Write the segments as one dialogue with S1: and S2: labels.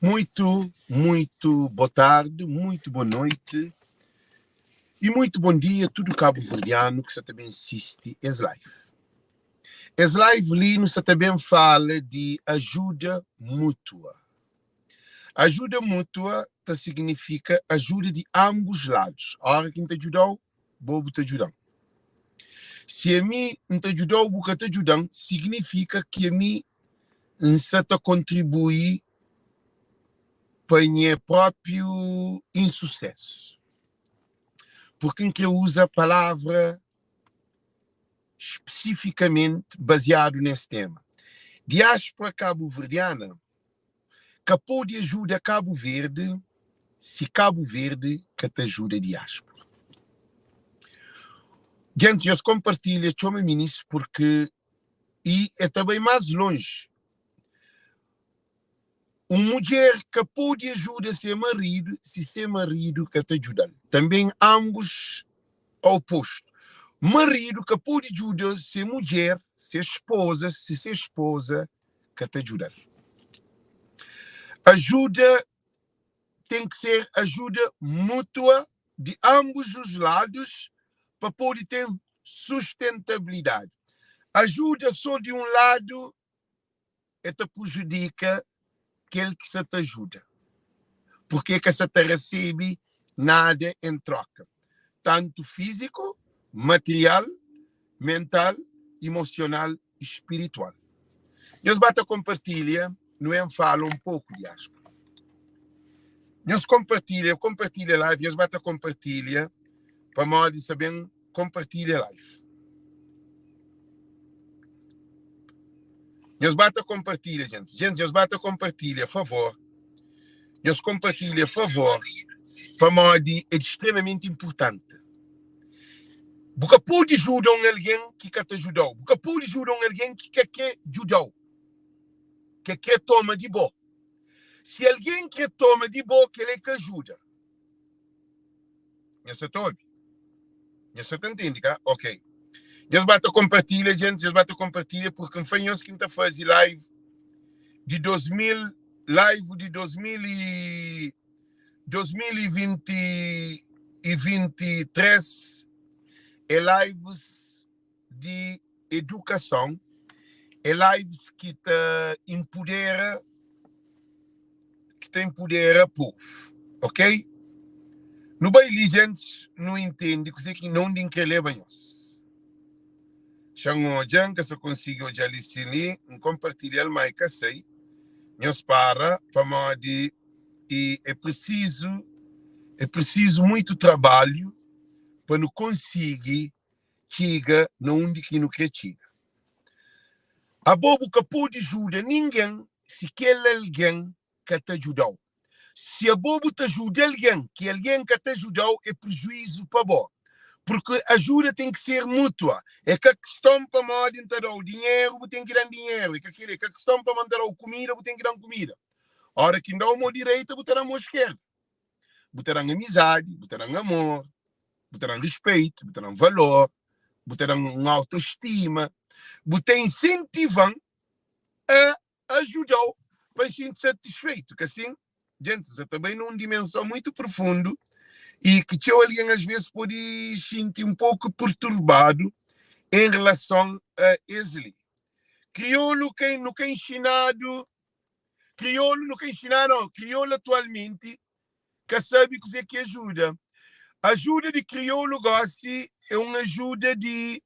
S1: Muito, muito boa tarde, muito boa noite e muito bom dia tudo cabo-verdiano que está também assiste esse live. Esse live li nos está também fala de ajuda mútua. Ajuda mútua ta significa ajuda de ambos lados. A hora que te ajudou, bobo te ajudam. Se a mim te ajudou, bu ka te ajudam, significa que a mim nsa ta kontribui pa nha própriu insusésu. Purki N kre uza palavra spesifikamenti baziadu nes tema. Diáspora kabuverdiana ka pode ajuda Kabu Verdi si Kabu Verdi ka ta ajuda diáspora. Gentis, nhos konpartilha, txoma minis purki I e ta bai más lonji. Un mudjer ka pode ajuda se maridu si se maridu ka ta djuda-l. Tanbê, anbus opostu. Maridu ka pode djuda se mudjer, se spoza, si se spoza ka ta djuda-l. Ajuda ten ki ser ajuda mútua di anbus os ladus pa pode ten sustentabilidadi. Ajuda sô di un ladu e ta prujudika kel ki sa ta ajuda, purki e ka sa ta rasebe nada en troka, tantu fíziku, material, mental, emosional i spiritual. Nhos ba ta konpartilha nu en fala un poku diáspora. Nhos konpartilha, konpartilha live, nhos ba ta konpartilha pamodi sa ben konpartilha live. Nhos ba ta konpartilha, gente. Gente, nhos ba ta konpartilha, favor. Nhos konpartilha, favor, pamodi é di extremamenti inpurtanti. Bu ka pode djuda un algen ki ka ta djuda-u. Bu ka pode djuda un algen ki ka krê djuda-u, ki krê toma di bo. Si algen krê toma di bo, kel-la é ka ajuda. Nhos sa ta obi? Nhos sa ta ntende, ka? Ok. Nhos ba ta konpartilha, djentis, nhos ba ta konpartilha, purki N fla nhos ki N ta faze live di 2000, live di 2000 y. 2023 é lives di edukason, é lives ki ta inpudera ki ta inpudera povu, ok? Nu bai li djentis nu intendi kuzê ki na undi N kre leba nhos. Xa-m odja, N ka sa konsigi odja li si li N konpartilha-l ma e ka sai. Nhos para pamodi i é prisizu é prisizu muitu trabalhu pa nu konsigi txiga na undi ki nu kre txiga. Abo bu ka pode juda ningen si kel algen ka ta djuda-u. Si abo bu ta juda algen ki algen ka ta juda-u é prejuizu pa bo. Purki ajuda ten ki ser mutua. É ka kiston pamodi N ta da-u dinheru bu ten ki da-m dinheru. É ka kel-li. É ka kiston pamodi N ta da-u kumida bu ten ki da-m kumida. Óra ki N da-u mô direita, bu ta da-m mô skerda. Bu ta da-m amizadi, bu ta da-m amor, bu ta da-m rispeitu, bu ta da-m valor, bu ta da-m un autostima, bu ta insentiva-m a ajuda-u pa N xinti satisfeitu. Ka sin? Djentis, sa ta bai na un dimenson muitu profundu i ki txeu algen asves pode xinti un poku perturbadu en relason a es li. Kriolu ka nu ka inxinadu Kriolu nu ka inxinadu nau Kriolu atualmenti ka sabe kuzê ki ajuda. Ajuda di kriolu gósi é un ajuda di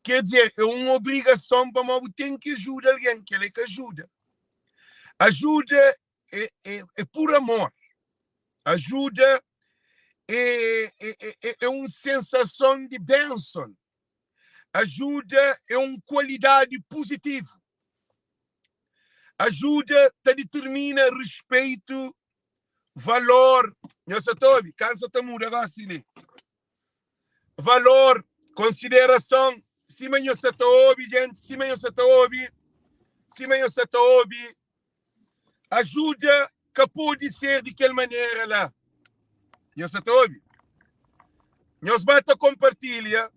S1: ker dizer é un obrigason pamodi bu ten ki ajuda algen kel-la é ka ajuda. Ajuda é é é pur amor. Ajuda é é é é un sensason di benson. Ajuda é un kualidadi puzitivu. Ajuda ta ditirmina rispeitu, valor. Nhos sa ta obi? Kansa ta muda gosi li. Valor, konsiderason. Sima nhos sa ta obi, jenti, sima nhos sa ta obi, sima nhos sa ta obi, Ajuda ka pode ser di kel manera la. Nhos sa ta obi? Nhos ba ta konpartilha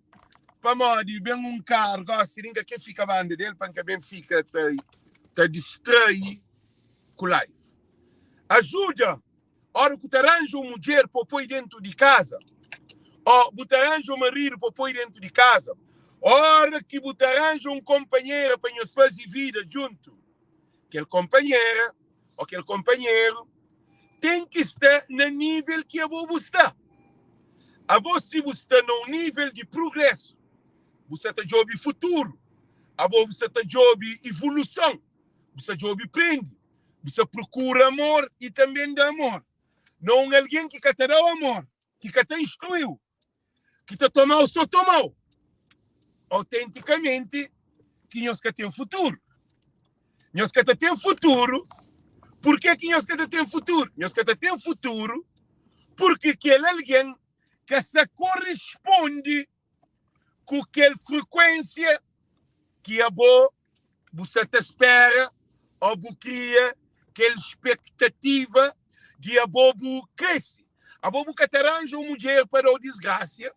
S1: pamodi ben un karu gosi li N ka kre fika banda del pa N ka ben fika ta ta distrai ku live. Ajuda ora ku ta ranja un mudjer pa poi dentu di kaza, o bu ta ranja un maridu pa poi dentu di kaza, ora ki bu ta ranja un konpanhera pa nhos faze vida djuntu, kel konpanhera o kel konpanheru ten ki sta na nivel ki abo bu sta. Abo si bu sta na un nivel di prugresu, bu sta ta djobe futuru, abo bu sta ta djobe ivuluson, bu sta djobe prende. Bu sta prokura amor i tanbê da amor na un algen ki ka ta da-u amor, ki ka ta instrui-u, ki ta toma-u sô toma-u. Autentikamenti ki nhos ka ten futuru. Nhos ka ta ten futuru. Purkê ki nhos ka ta ten futuru? Nhos ka ta ten futuru purki kel algen ka sa koresponde ku kel frekuénsia ki abo bu sa ta spera ô bu kria kel spektativa di abo bu krese. Abo bu ka ta ranja un mudjer pa da-u disgrasia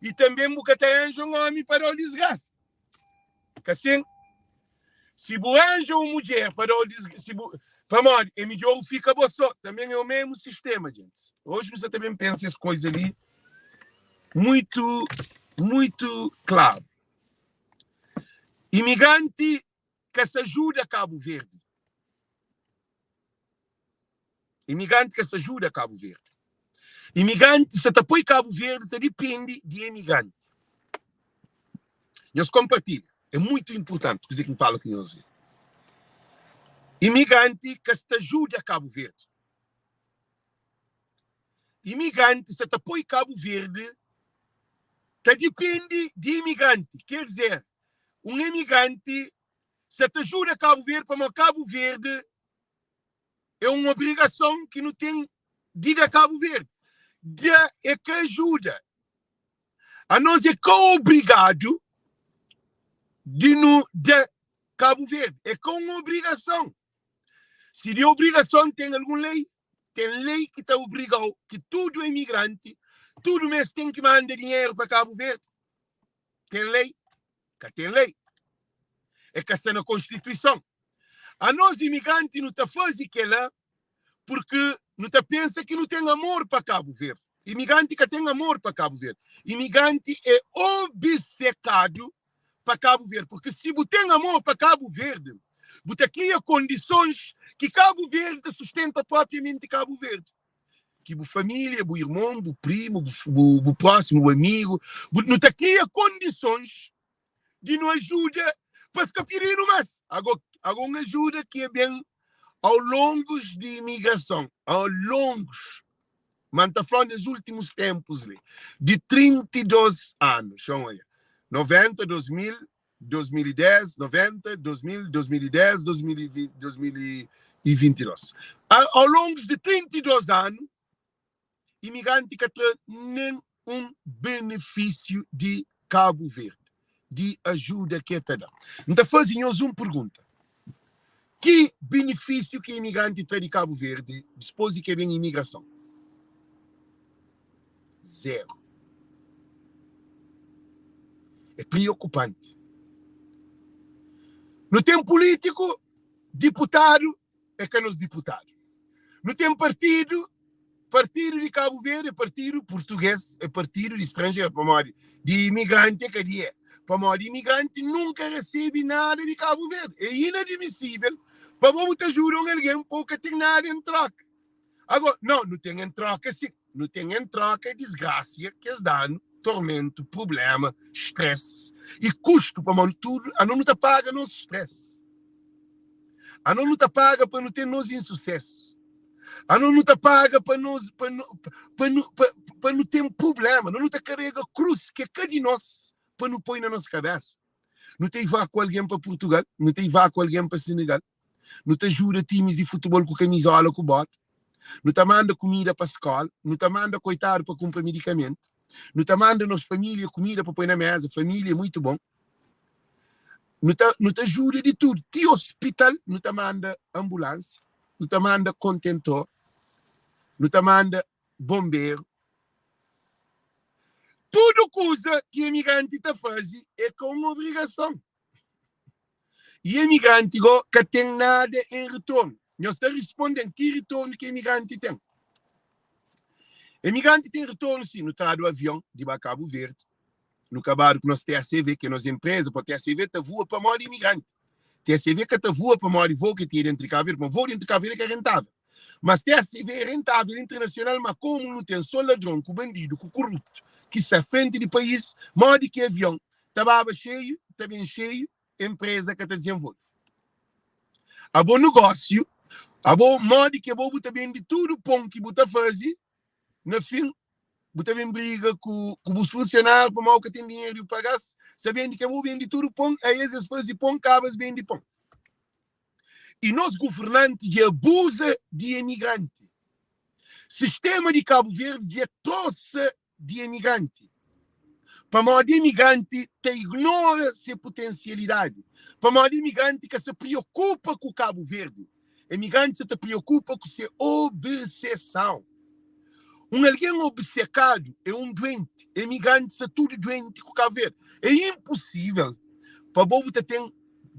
S1: i tanbê bu ka ta ranja un ómi pa da-u disgrasa. Ka sin? Si bu ranja un mudjer pa da-u si bu pamodi é midjór bu fika bo sô. Tanbê é o mesmu sistéma, djentis. Oji nu sa ta ben pensa es koza li muitu, muitu klaru. Imigranti ka sa ajuda Kabu Verdi. Imigranti ka sa ajuda Kabu Verdi. Imigranti sa ta poi Kabu Verdi ta dipende di imigranti. Nhos konpartilha, é muitu inpurtanti kuze ki N fala ku nhos li. Imigranti ka sta ajuda Kabu Verdi. Imigranti sa ta poi Kabu Verdi ta dipende di imigranti. Ker dizer, un imigranti sa ta ajuda Kabu Verdi pamodi Kabu Verdi é un obrigason ki nu ten di da Kabu Verdi. Da é ka ajuda. Anos é ka obrigadu di nu da Kabu Verdi. É ka un obrigason. Si di obrigason ten algun lei, ten lei ki ta obriga-u ki tudu imigranti, tudu mês ten ki manda dinheru pa Kabu Verdi. Ten lei? Ka ten lei. É ka sta na Konstituison. Anos imigranti nu ta faze kela purki nu ta pensa ki nu ten amor pa Kabu Verdi. Imigranti ka ten amor pa Kabu Verdi. Imigranti é obisekadu pa Kabu Verdi. Purki si bu ten amor pa Kabu Verdi, bu ta kria kondisons ki Kabu Verdi ta sustenta propriamenti Kabu Verdi. Ki bu familia, bu irmon, bu primu, bu prosimu, bu amigu, nu ta kria kondisons di nu ajuda pa es ka pidi-nu más. Ago, ago un ajuda ki é ben au longus di imigrason, au longus, ma N ta fla nes últimus ténpus li, di 32 anu, xa-m odja, 90, 2000, 2010, 90, 2000, 2010, 2022. Au longus di 32 anu, imigranti ka tra nen un benefisiu di Kabu Verdi, di ajuda ki e ta da. N ta faze nhos un pergunta, ki benefisiu ki imigranti tra di Kabu Verdi dispos di ki e ben imigrason? Zeru. É priokupanti. Nu ten pulitiku, diputadu, é ka nos diputadu. Nu ten partidu, partidu di Kabu Verdi é partidu purtugês, é partidu di stranjeru, pamodi di imigranti é ka di é. Pamodi imigranti nunka resebe nada di Kabu Verdi. É inadmisível pa bo bu ta ajuda un algen pa bu ka ten nada en troka. Agora, não, nu ten en troka sin, nu ten en troka disgrasia ki es da-nu, tormentu, prublema, stress i kustu, pamodi tudu ano nu ta paga nos stress. Ano nu ta paga pa nu ten nos insusesu. Ano nu ta paga pa nos pa nu pa nu pa, pa nu ten prublema. No nu ta karega krus ki é ka di nos pa nu poi na nos kabesa. Nu ta ivakua algen pa Purtugal, nu ta ivakua algen pa Senegal, nu ta ajuda timis di futebol ku kamizola ku bota, nu ta manda kumida pa skola, nu ta manda koitadu pa kunpra midikamentu, nu ta manda nos familia kumida pa poi na meza, familia é muitu bon. Nu ta nu ta ajuda di tudu, ti ospital nu ta manda ambulansia, nu ta manda kontentor, nu ta manda bonberu. Tudu kuza ki imigranti ta faze é ka un obrigason. I imigranti go ka ten nada en retornu. Nhos ta risponde-m ki ritornu ki emigranti ten? Emigranti ten ritornu si nu tradu avion di ba Kabu Verdi, nu kabadu ku nos TACV, ki é nos enpreza, pa TACV ta voa pamodi imigranti. TACV ka ta voa pamodi voo ki tinha dentru di Kabu Verdi, pamodi voo dentru di Kabu Verdi é ka rentável. Mas TACV é rentável internasional, ma komu nu ten so ladron ku bandidu ku koruptu ki sta frenti di país, modi ki avion ta baba xeiu, ta ben xeiu, enpreza ka ta dizenvolve. Abo negósiu, abo modi ki abo bu ta bende tudu pon ki bu ta faze, na fin bu ta ben briga ku ku bus funsionáriu pamodi bu ka ten dinheru di bu paga-s, sabendi ki abo bu bende tudu pon, a es es faze pon, kaba es bende pon. I nos guvernanti dja abuza di emigranti. Sistema di Kabu Verdi dja trosa di emigranti. Pamodi emigranti ta ignora se putensialidadi. Pamodi emigranti ka sa priokupa ku Kabu Verdi. Emigranti sa ta priokupa ku se obseson. Un algen obsekadu é un duenti. Emigranti sta tudu duenti ku Kabu Verdi. É inposível pa bo bu ta ten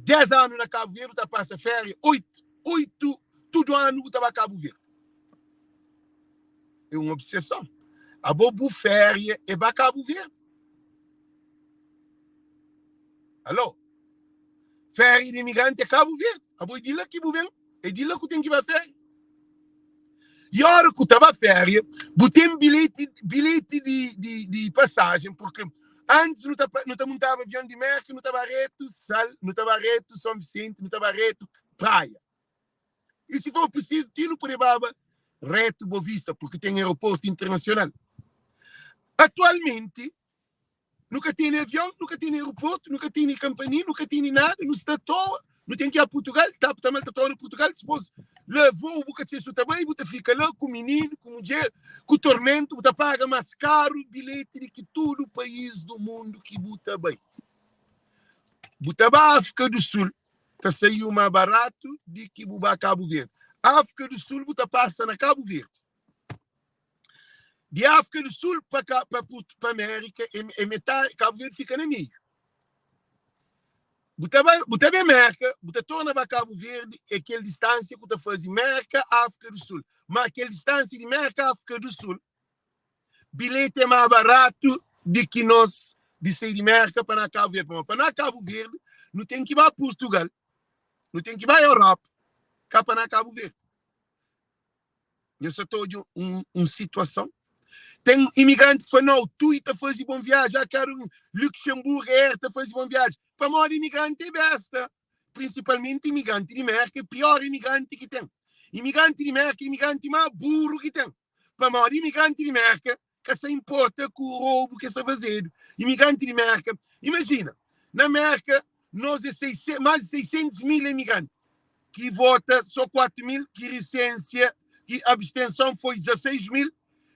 S1: 10 anu na Kabu Verdi, bu ta pasa féria 8, 8, tudu anu bu ta ba Kabu Verdi. É un obseson. Abo bu féria é ba Kabu Verdi. Alô? Féria di imigranti é Kabu Verdi. Abo é di la ki bu ben, é di la ku ten ki ba féria. E ora ku ta ba féria, bu ten bilheti, bilheti di, di, di pasajen, porque antis nu ta, nu ta muntaba avion di Merka, nu ta ba retu Sal, nu ta ba retu São Vicente, nu ta ba retu Praia. E si for prisizu, ti nu pode baba retu Boa Vista, porque ten aeroportu internasional. Atualmenti, nu ka tene avion, nu ka tene aeroportu, nu ka tene kampani, nu ka tene nada, nu sta toa, nu ten ki a Portugal, tap tamal ta torna Portugal, dipôs la voo bu ka se su ta bai, bu ta fika la ku mininu, ku mudjer, ku tormentu, bu ta paga mas karu bilheti di ki tudu país du mundu ki bu ta bai. Bu ta ba Áfrika du Sul, ta saiu ma baratu di ki bu ba Kabu Verdi. Áfrika du Sul bu ta pasa na Kabu Verdi. Di Áfrika du Sul pa pa pa Amérika é, é metadi, Kabu Verdi fika na meiu. Bu ta ba, bu ta ben Merka, bu ta torna ba Kabu Verdi, é kel distânsia ku ta fazi Merka, Áfrika du Sul. Ma kel distânsia di Merka, Áfrika du Sul, bilheti é ma baratu di ki nos di sai di Merka pa na Kabu Verdi. Pamodi pa na Kabu Verdi, nu ten ki ba Purtugal, nu ten ki ba Europa, ka pa na Kabu Verdi. Nhos sa ta odja un, un situason. Ten imigranti ki fla, nau, Tui ta faze bon viaji, ah, keru Luxemburgo Air ta faze bon viaji. Pamodi imigranti é besta. Prinsipalmenti imigranti di Merka é pior imigranti ki ten. Imigranti di Merka é imigranti más buru ki ten. Pamodi imigranti di Merka ka sa inporta ku roubu ki sta fazedu. Imigranti di Merka, imajina, na Merka nos é 600, más di 600 mil imigranti ki vota só 4 mil, ki risensia, ki abstenson foi 16 mil,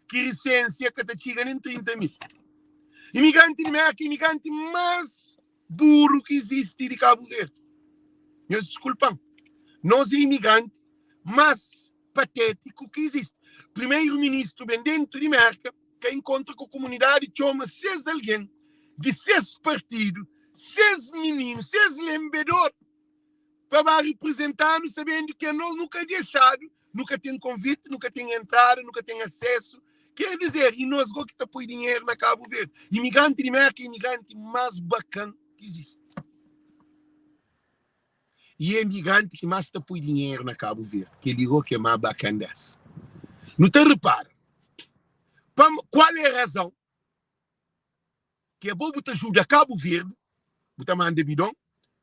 S1: ki risensia ka ta txiga nen 30 mil. Imigranti di Merka é imigranti más buru ki izisti di Kabu Verdi. Nhos diskulpa-m. Nos é imigranti más patétiku ki izisti. Primeiro ministru ben dentu di Merka ka inkontra ku komunidadi txoma ses algen di ses partidu, ses mininu, ses lenbedor pa ba riprizenta-nu sabendu ki anos nu ka dexadu, nu ka ten konviti, nu ka ten entrada, nu ka ten asesu. Ker dizer, i nos go ki ta poi dinheru na Kabu Verdi. Imigranti di Merka é imigranti más bakan ki izisti. E é imigranti ki más ta poi dinheru na Kabu Verdi. Kel-li go ki é má bakan des. Nu ta repara pam kual é razão ki abo bu ta juda Kabu Verdi, bu ta manda bidon,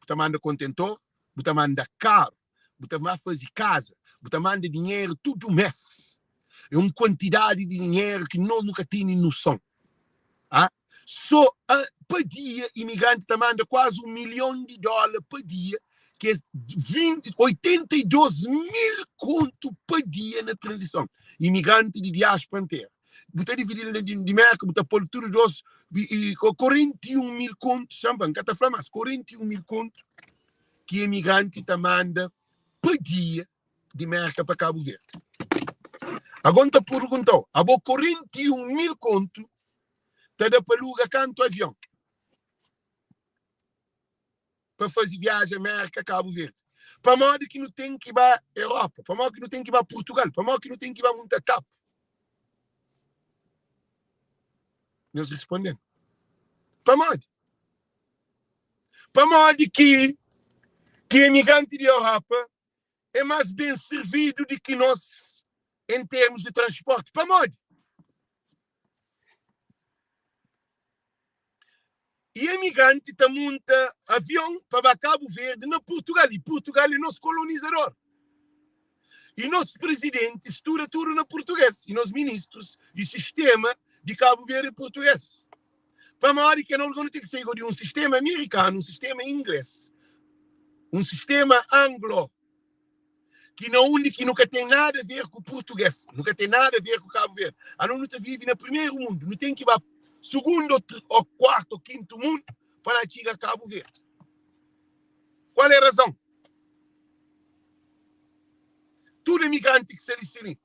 S1: bu ta manda kontentor, bu ta manda karu, bu ta ba faze kaza, bu ta manda dinheru tudu mês. É un kuantidadi di dinheru ki nos nu ka tene noson. Ah, so ah, pa dia imigranti ta manda kuazi 1 milhon di dóla pa dia, ki é 20, 82 mil kontu pa dia na tranzison. Imigranti di diáspora interu. Bu ta dividi-l na di, di Merka, bu ta pô-l tudu dos, i, i, 41 mil kontu, xanpan, N ka ta fla más, 41 mil kontu ki imigranti ta manda pa dia di Merka pa Kabu Verdi. Agora N ta perguntau, abo 41 mil kontu ta da pa luga kantu avion pa faze viajen Merka Kabu Verdi? Pamodi ki nu ten ki ba Europa? Pamodi ki nu ten ki ba Portugal? Pamodi ki nu ten ki ba munta TAP? Nhos responde-m. Pamodi? Pamodi ki ki emigranti di Europa é más ben servidu di ki nos en termus di transporti? Pamodi? I emigranti ta munta avion pa ba Kabu Verdi na Purtugal, i Purtugal é nos kolonizador. I nos prizidenti studa tudu na purtuges, i nos ministrus i sistema di Kabu Verdi é purtuges. Pamodi ki anos nu ten ki sai di un sistema amerikanu, un sistema ingles, un sistema anglo, ki na undi ki nu ka ten nada a ver ku purtuges, nu ka ten nada a ver ku Kabu Verdi. Anos nu ta vive na primeru mundu, nu ten ki ba sugundu o kuartu o kintu mundu pa na txiga Kabu Verdi. Kual é razon? Tudu imigranti ki sta li si li,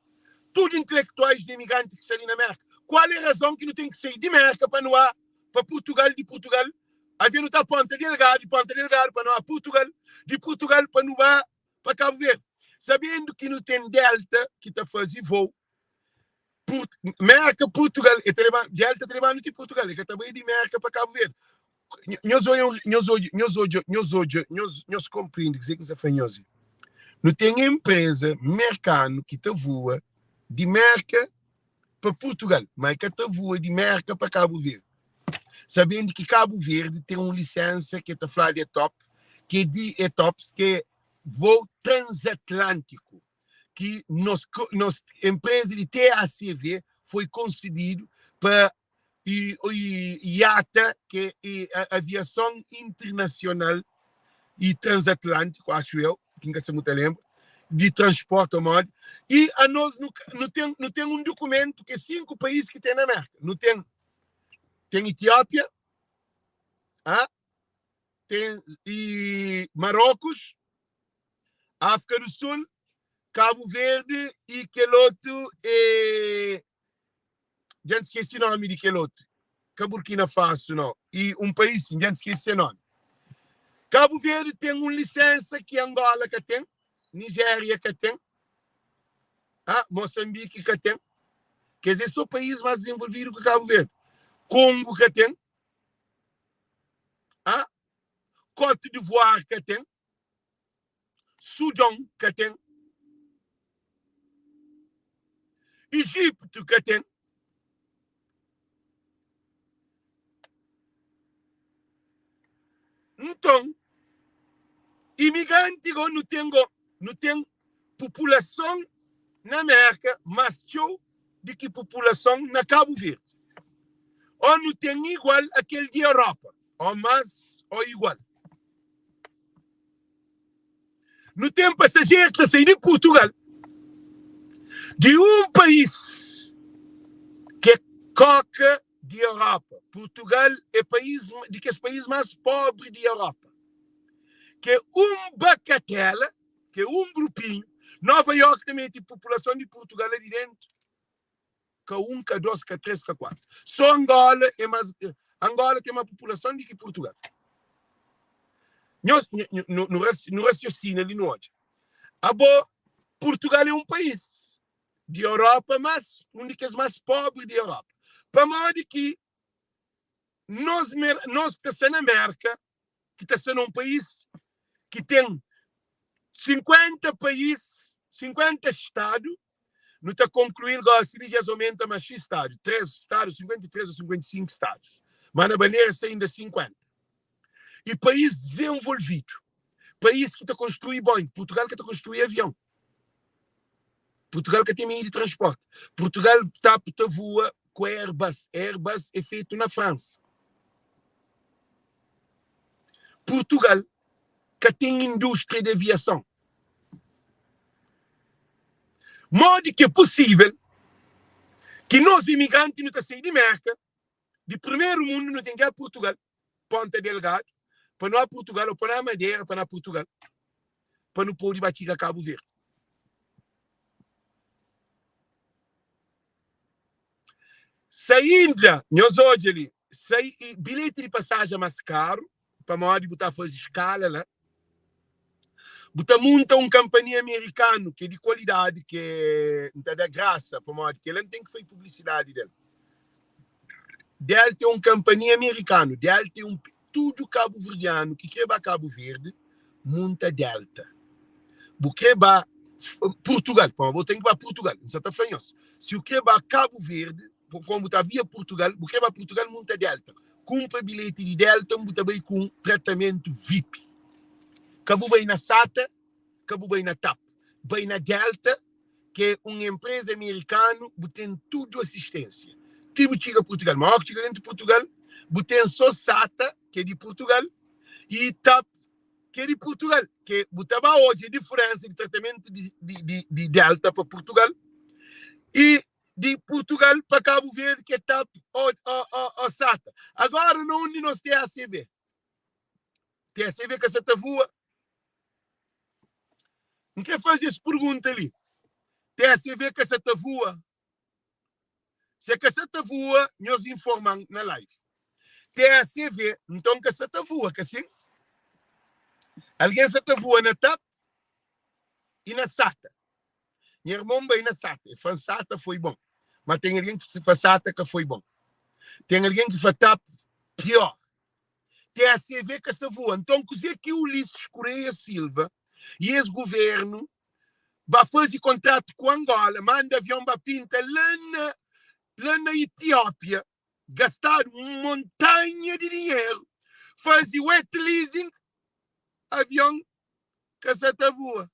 S1: tudu intelektuais di imigranti ki sta li na Merka, kual é razon ki nu ten ki sai di Merka pa nu ba pa Purtugal, di Purtugal avia nu ta Ponta Delgadu, di Ponta Delgadu pa nu ba Purtugal, di Purtugal pa nu ba pa Kabu Verdi, sabendu ki nu ten Delta ki ta faze vou Purt, Merka, Purtugal, e ta leba, Delta ta lebanu ti Purtugal, e ka ta bai di Merka pa Kabu Verdi. Nhos odja, nhos odja, nhos odja, nhos odja, nhos, nhos komprendi kuzê ki N sta fla nhos. Nu ten enpreza merkanu ki ta voa di Merka pa Purtugal, ma e ka ta voa di Merka pa Kabu Verdi. Sabendu ki Kabu Verdi ten un lisensa ki e ta fladu é top, ki é di é tops, ki é voo transatlântiku. ki nos, nos empresa di TACV foi concedido pa i, i, IATA, que é a Aviação Internacional e Transatlântico, acho eu, que nunca se muito lembra, de transporte ou modo, e a nós no, no tem, no tem um documento que é cinco países que tem na América. No tem, tem Etiópia, ah, tem e Marrocos, Áfrika do Sul, Kabu Verdi i kel otu é dja N skese nomi di kel otu, ka Burkina Faso no, i un país sin, dja N skese se nomi. Kabu Verdi ten un lisensa ki Angola ka ten, Nijéria ka ten, ah, Mosanbiki ka ten, kes é so país más dizenvolvidu ki Kabu Verdi. Kongu ka ten, ah, Cote d'Ivoire ka ten, Sudon ka ten, Ijiptu ka ten. Nton, imigranti go nu ten go, nu ten populason na Merka más txeu di ki populason na Kabu Verdi. Ô nu ten igual a kel di Europa, ô más ô igual. Nu ten pasajeru ki ta sai di Purtugal, di un país ki é koka di Europa. Purtugal é país di kes país más pobri di Europa, ki é un bakatela, ki é un grupinhu. Nova York ta mete populason di Purtugal la di dentu. Ka un, ka dos, ka tres, ka kuatu. So Angola é mas, Angola ten ma populason di ki Purtugal. Nhos, nu, nu, nu rasiosina li nu odja. Abo, Purtugal é un país di Europa, mas un di kes mas pobri di Europa. Pamodi ki nos, nos ta sta na Merka, ki ta sta na un país ki ten 50 país, 50 stadu, nu ta konkluí-l gósi li dja es omenta más xis stadu, 3 stadu, 53 ô 55 stadus, má na bandera sta inda 50. E país dizenvolvidu, país ki ta konstrui Boeing, Purtugal ka ta konstrui avion, Purtugal ka ten meiu di transporti, Purtugal ta ta voa ku Airbus, Airbus é fetu na Fransa. Purtugal ka ten indústria di aviason. Modi ki é pusível ki nos imigranti nu ta sai di Merka, di primeru mundu, nu ten ki a Purtugal, Ponta Delgado, pa nu a Purtugal, ô pa nu a Madeira, pa nu a Purtugal, pa nu pode ba txiga Kabu Verdi? Sainda, nhos odja li, sai, bilheti di pasajen más karu, pamodi bu ta faze skala la. Bu ta munta un kanpania amerikanu ki é di kualidadi ki é N ta da grasa pamodi kel-la N ten ki fai publisidadi del. Delta é un kanpania amerikanu. Delta é un tudu kabuverdianu ki kre ba Kabu Verdi munta Delta. Bu kre ba Purtugal, pamodi bo ten ki ba Purtugal. N sa ta fla nhos, si u kre ba Kabu Verdi, komu bu ta via Purtugal, bu kre ba Purtugal munta Delta. Kunpra bilheti di Delta bu ta bai ku un tratamentu vip. Ka bu bai na SATA, ka bu bai na TAP. Bai na Delta, ki é un enpreza amerikanu, bu ten tudu asistênsia ti bu txiga Purtugal. Ma óki txiga dentu Purtugal, bu ten sô SATA, ki é di Purtugal, i TAP, ki é di Purtugal. Ki bu ta ba odja diferensa di tratamentu di, di, di, di Delta pa Purtugal i di Purtugal pa Kabu Verdi, ki é TAP ô, ô, ô, ô SATA. Agora, na undi nos TACV? TACV ka sa ta voa. N kre faze es pergunta li. TSV ka sa ta voa? Se ka sa ta voa, nhos informa-m na live. TSV, nton ka sa ta voa, ka sin? Algen sa ta voa na TAP i na SATA. Nha irmon bai na SATA, e fla-m SATA foi bon. Ma ten algen ki fla SATA ka foi bon. Ten algen ki fla TAP pior. TSV ka sa voa. Nton, kuzê ki Ulisses Correia Silva y es guvernu ba faze kontratu ku Angola, manda avion ba pinta la na la na Etiópia, gastadu un montanha di dinheru, faze wet leasing, avion ka sa ta voa.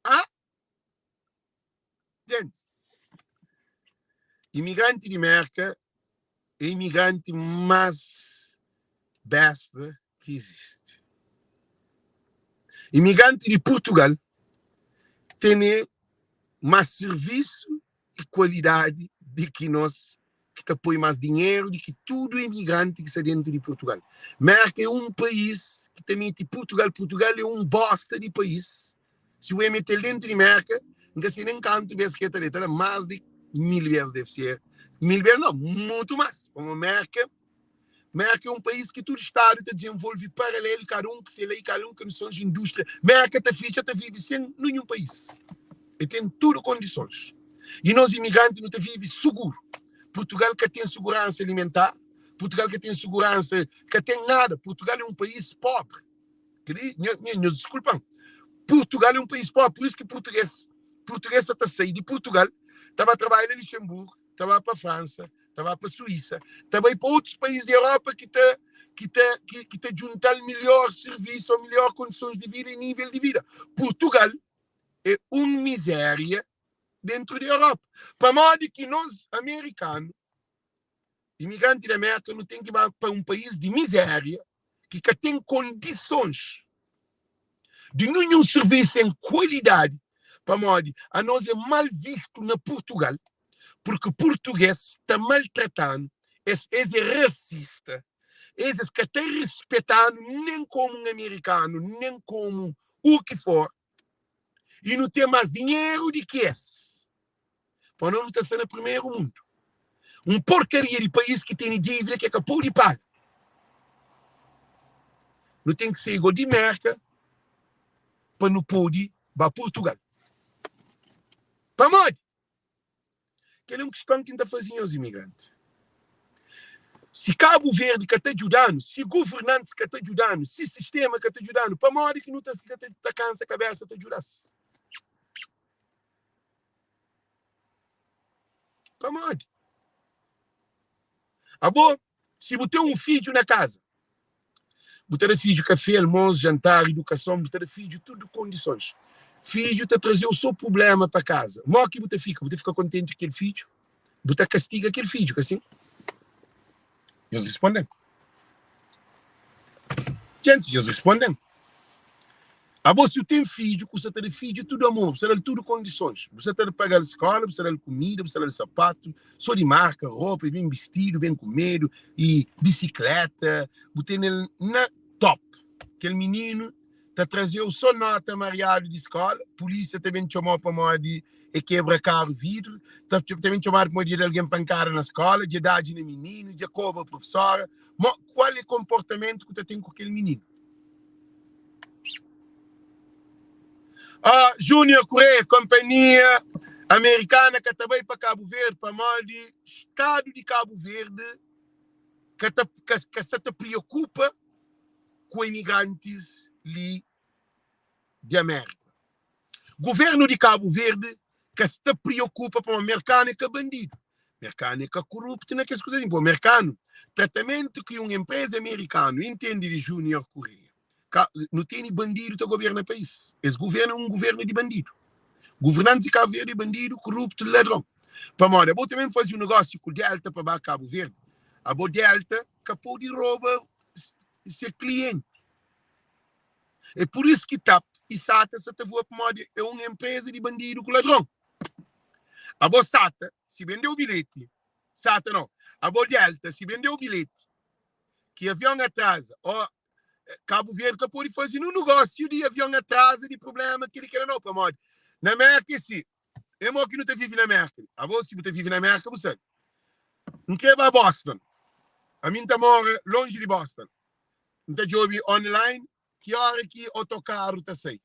S1: Ah? Gente, imigranti di Merka é imigranti más besta ki izisti. Imigranti di Purtugal tene más sirvisu i kualidadi di ki nos ki ta poi más dinheru di ki tudu imigranti ki sta dentu di Purtugal. Merka é un país ki ta mete Purtugal, Purtugal é un bosta di país. Si bu mete-l dentu di Merka, N ka sei nen kantu bes ki el ta da, el ta da más di 1000 bes, deve ser 1000 bes nau, mutu más. Pamodi Merka, Merka é un país ki tudu stadu ta dizenvolve paralelu, kada un ku se lei, kada un ku kondisons, indústria. Merka ta fitxa, ta vive sen ninhun país. El ten tudu kondisons. I nos imigranti nu ta vive suguru. Purtugal ka ten suguransa alimentar, Purtugal ka ten suguransa, ka ten nada. Purtugal é un país pobri. Kel-li, nhos diskulpa-m. Purtugal é un país pobri, pur isu ki purtugês, purtugês sa ta sai di Purtugal, ta ba trabadja na Luxemburgu, ta ba pa Fransa, ta ba pa Suísa, ta bai pa otus país di Europa ki ta ki ta ki, ki ta djunta-l melhor sirvisu ou melhor kondisons di vida e nível di vida. Purtugal é un mizéria dentru di Europa. Pamodi ki nos amerikanu, imigranti di Amérika, nu ten ki ba pa un país di mizéria ki ka ten kondisons di ninhun sirvisu en kualidadi, pamodi anos é mal vistu na Purtugal, purki purtugês ta maltrata-nu, es es é rasista, es es ka ta rispeta-nu nen komu un amerikanu, nen komu u ki for, i nu ten más dinheru di ki es. Pa nos nu ta sta na primeru mundu. Un porkaria di país ki tene dívida ki é ka pode paga. Nu ten ki sai go di Merka pa nu pode ba Purtugal. Pamodi? Kel é un kiston ki N ta faze nhos imigranti. Si Kabu Verdi ka ta djuda-nu, si governantis ka ta djuda-nu, si sistema ka ta djuda-nu, pamodi ki nu ta fika ta kansa kabesa ta djuda-s? Pamodi? Abo, si bu ten un fidju na kaza, bu ta da fidju kafé, almosu, jantar, idukason, bu ta da fidju tudu kondisons. Fidju ta traze-u so prubléma pa kaza. Mó ki bu ta fika? Bu ta fika kontenti ku kel fidju? Bu ta kastiga kel fidju, ka sin? Nhos responde-m. Gentis, nhos responde-m. Abo, si bu ten fidju, ku sa ta da fidju tudu amor, bu sa da-l tudu kondisons, bu sa ta paga-l skola, bu sa da-l kumida, bu sa da-l sapatu, so di marka, ropa, ben bistidu, ben kumedu, i bisikleta, bu tene-l na top. Kel mininu ta traze-u so nota mariadu di skola, pulisia ta ben txoma-u pamodi e kebra karu vidru, ta ben txomadu pamodi dja da algen pankada na skola, dja dadji na mininu, dja kobra profesora. Mo, kual e konportamentu ku ta ten ku kel mininu? Ah, Junior Correia, companhia americana ka ta bai pa Cabo Verde pamodi Estado di Cabo Verde ka ta ka, ka sa ta preocupa ku emigrantes li di América. Governo di Cabo Verde ka sta preocupa pamodi merkanu é ka bandidu. Merkanu é ka koruptu na kes kuza li. Pô, merkanu, tratamentu ki un empresa amerikanu intende di Junior Correia, ka, nu tene bandidu ta governa país. Es governo é un governo di bandidu. Governantes di Cabo Verde é bandidu, koruptu, ladron. Pamodi abo também faze un negócio ku Delta pa ba Cabo Verde, abo Delta ka pode rouba se cliente. É pur isu ki tap i SATA sa ta voa pamodi é un enpreza di bandidu ku ladron. Abo SATA si bendeu bilheti, SATA nau, abo Delta si bendeu bilheti ki avion atraza o Kabu Verdi ka pode faze nun nugósiu di avion atraza di prubléma kili kila nau pamodi na Merka é si. É mo ki nu ta vive na Merka. Abo si bu ta vive na Merka bu sabe. N kre ba Boston. Ami N ta mora lonji di Boston. N ta djobe online ki óra ki otokaru ta sai.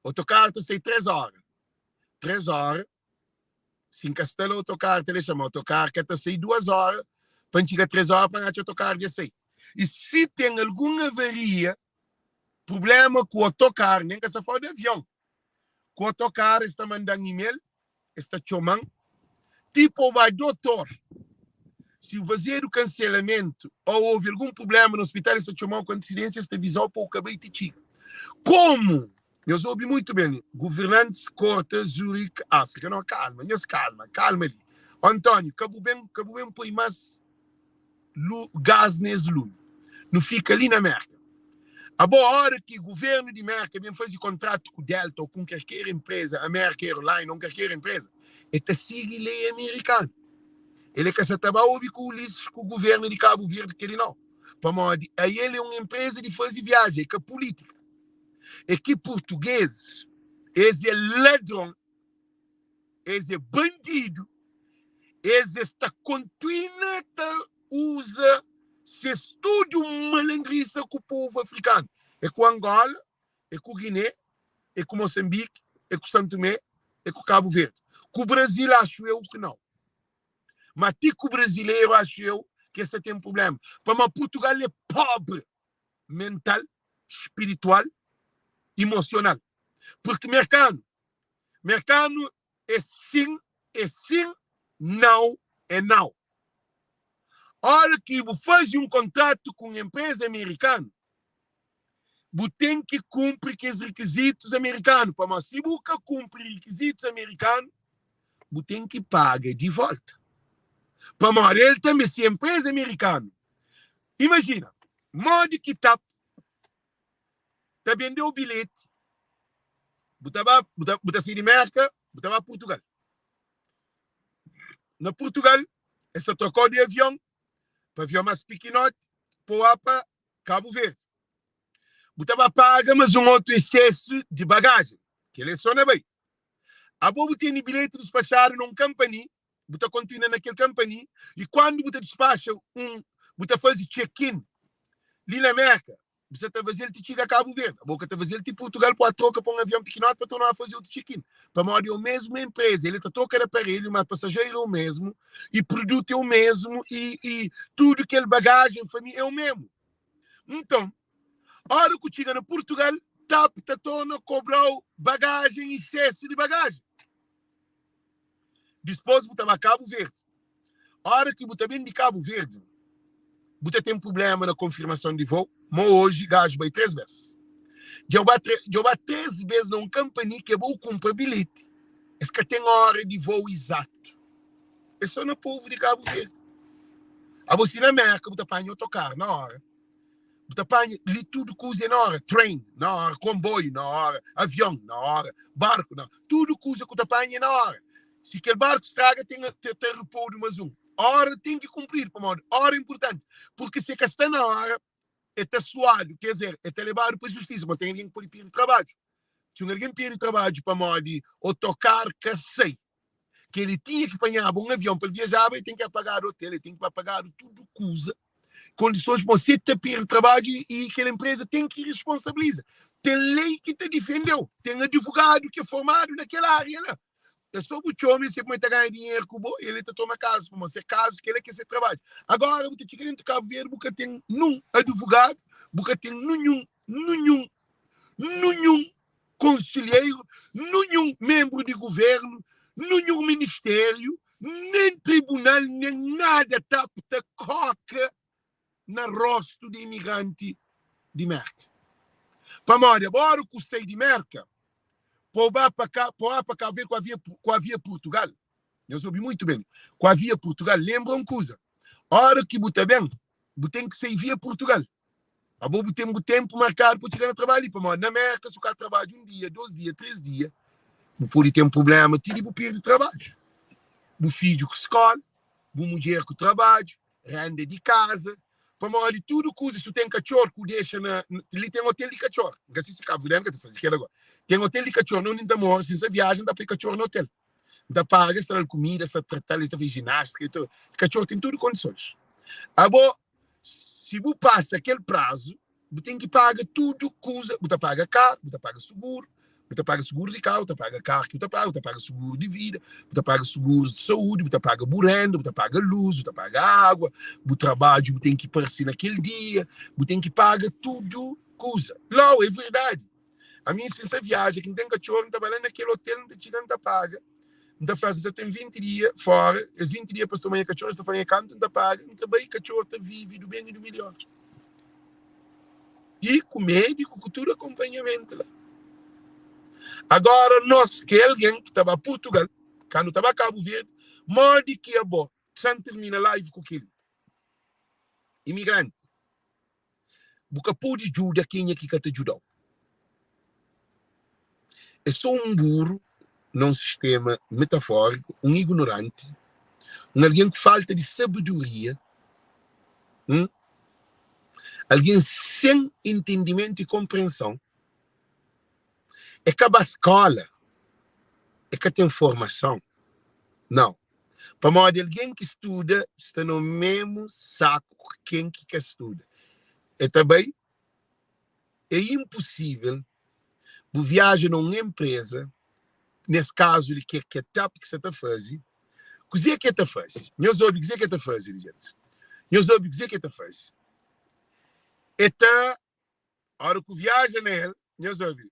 S1: Otokaru ta sai 3 óra. 3 óra, si N ka sta la otokaru ta dexa-m. Otokaru ka ta sai 2 óra pa N txiga 3 óra pa N atxa otokaru dja sai. I si ten algun avaria, prubléma ku otokaru, nen ka sta fala di avion, ku otokaru es ta manda-m email, es ta txoma-m, tipo ba dotor, si fazedu kanselamentu ou houve algun prublema na hospital, es ta txoma-u ku antisidênsia, es ta aviza-u pa u ka bai ti txiga. Komu, nhos obi muitu ben li, guvernantis korta Zurich, Áfrika. No, kalma, nhos kalma, kalma li. António, ka bu ben, ka bu ben poi mas lu, gás nes lumi. Nu fika li na Merka. Abo, óra ki guvernu di Merka ben faze kontratu ku Delta ô ku un kerker enpreza, America Airline ô un kerker enpreza, el ta sigi lei amerikanu. El é ka sa ta ba obi ku Ulisses, ku guvernu di Kabu Verdi kel-li nau. Pamodi ael é un enpreza di faze viaji, é ka pulítika. É ki purtugezis, es é ladron. Es é bandidu, es es ta kontinua ta uza ses tudu malandrisa ku povu afrikanu. É ku Angola, é ku Guiné, é ku Moçambique, é ku São Tomé, é ku Cabo Verde. Ku Brasil axu eu ki nau. Ma ti ku brazileru axu eu ki es ta ten prublema. Pamodi Portugal é pobri mental, spiritual, emosional. Purki merkanu Merkanu é sin é sin, nau é nau. Óra ki bu faze un kontratu ku un enpreza amerikanu, bu ten ki kunpri kes rikizitus amerikanu, pamodi si bu ka kunpri rikizitus amerikanu, bu ten ki paga di volta. Pamodi el tanbe, si enpreza amerikanu, imajina modi ki ta ta bendeu bilheti, bu ta ba, bu ta, bu ta sai di Merka, bu ta ba Portugal. Na Portugal, es ta trokau di avion pa avion más pikinoti, pa pa Cabo Verde. Bu ta ba paga mas un otu exsesu di bagajen, kel é só na bai. Abo bu tene bilheti dispaxadu na un kampani, bu ta kontinua na kel kampani, i kuandu bu ta dispaxa un, bu ta faze check-in li na Merka, bu sa ta faze-l ti txiga Kabu Verdi, abo ka ta faze-l ti Purtugal pa troka pa un avion pikinoti pa torna faze otu check-in, pamodi é o mesmu enpreza, el ta troka di aparelhu, ma pasajeru é o mesmu, i produtu é o mesmu, i, i tudu kel bagajen, família, é o mesmu. Nton, óra ku txiga na Purtugal, TAP ta torna kobra-u bagajen, isesu di bagajen. Dispôs bu ta ba Kabu Verdi. Óra ki bu ta ben di Kabu Verdi, bu ta ten prubléma na konfirmason di vôu. Má oji gaju bai 3 bês. Dja bu ba dja bu ba 3 bês na un kanpani ki abo kunpra bilheti. Es ka ten óra di vôu izatu. É sô na povu di Kabu Verdi. Abo si na Mérka bu ta panha otokaru na óra. Bu ta panha li tudu kuza é na óra, train na óra, konboiu na óra, avion na óra, barku na óra, tudu kuza ku ta panha é na óra. Si kel barku straga ten ta repodu mas un. Óra ten ki kunpridu pamodi óra é inpurtanti, purki si e ka sta na óra e ta suadu, ker dizer, e ta lebadu pa justisa, pamodi ten algen ki pode perde trabadju. Si un algen perde trabadju pamodi otokar ka sai, ki el tinha ki panhaba un avion pa el viajaba, el ten ki pagadu otel, el ten ki pagadu tudu kuza, kondisons pa se ta perde trabadju i kel enpreza ten ki responsabiliza. Ten lei ki ta difende-u, ten adivogadu ki é formadu na kel ária la. É sô bu txoma, el sabe ma el ta ganha dinheru ku bo, el ta toma kazu pamodi se kazu, kel-la ki é se trabadju. Agóra bu ta txiga déntu Kabu Verdi, bu ka ten nun adivogadu, bu ka ten ninhun, ninhun, ninhun konselheiru, ninhun menbru di guvérnu, ninhun ministériu, nen tribunal, nen nada ta ta koka na rostu di imigranti di Merka. Pamodi ora ku sai di Merka pa ba pa ka pa pa Cabo Verde ku avia ku avia Portugal. Nhos obi muito bem. Ku avia Portugal, lembra um kuza. Ora ki bu ta ben, bu ten ki sai via Portugal. Abo bu ten bu tempo markadu pa txiga na trabalho, pamodi na Merka su ka trabadja um dia, dois dia, três dia, bu pode ten problema ti di bu perde trabadju. Bu fidju ku skola, bu mudjer ku trabadju, renda di kaza, pamodi tudu kuzas tu ten katxor ku dexa na li ten hotel di katxor n ka si si Cabo Verdeano ka ta faze kela agora ten hotel di katxor na undi n ta mora si n sa viaja n ta poi katxor na hotel n ta paga es ta dal kumida es ta tratal es ta faze ginástica e tudu katxor ten tudu kondisons abo si bu pasa kel prazu Bu ten ki paga tudu kuza, bu ta paga karu, bu ta paga suguru, bu ta paga suguru di karu, bu ta paga karu ki bu ta paga, bu ta paga suguru di vida, bu ta paga suguru di saúdi, bu ta paga bu renda, bu ta paga lus, bu ta paga água, bu trabadju bu ten ki parse na kel dia, bu ten ki paga tudu kuza. Lau, é verdadi. Ami, si N sa viaja ki N ten katxoru, N ta bai la na kel otel, N ta txiga, N ta paga. N ta fla-s, N sa ten 20 dia fóra, es 20 dia pa es toma nha katxor, es ta fla nha kantu N ta paga, N ta bai, katxor ta vive du ben i du midjór. I ku médiku, ku tudu akonpanhamentu la. Agora nos ki é algen ki ta ba Purtugal, ka nu ta ba Kabu Verdi, modi ki abo, xa N tirmina live ku kel-li, imigranti, Bu ka pode djuda kenha ki ka ta djuda-u. É sô un buru na un sistéma metafóriku, un ignoranti, un algen ku falta di sabedoria, un algen sen entendimentu i konprenson. É ka ba skóla, é ka ten formason, nau. Pamodi algen ki studa sta na mésmu saku ki ken ki ka studa. El ta bai, é inposível bu viaja na un enpreza, nes kazu li ki é Ketap ki sa ta faze, kuzê ki el ta faze? Nhos obi kuzê ki el ta faze li, gentis. Nhos obi kuzê ki el ta faze. El ta Ora ku viaja na el, nhos obi.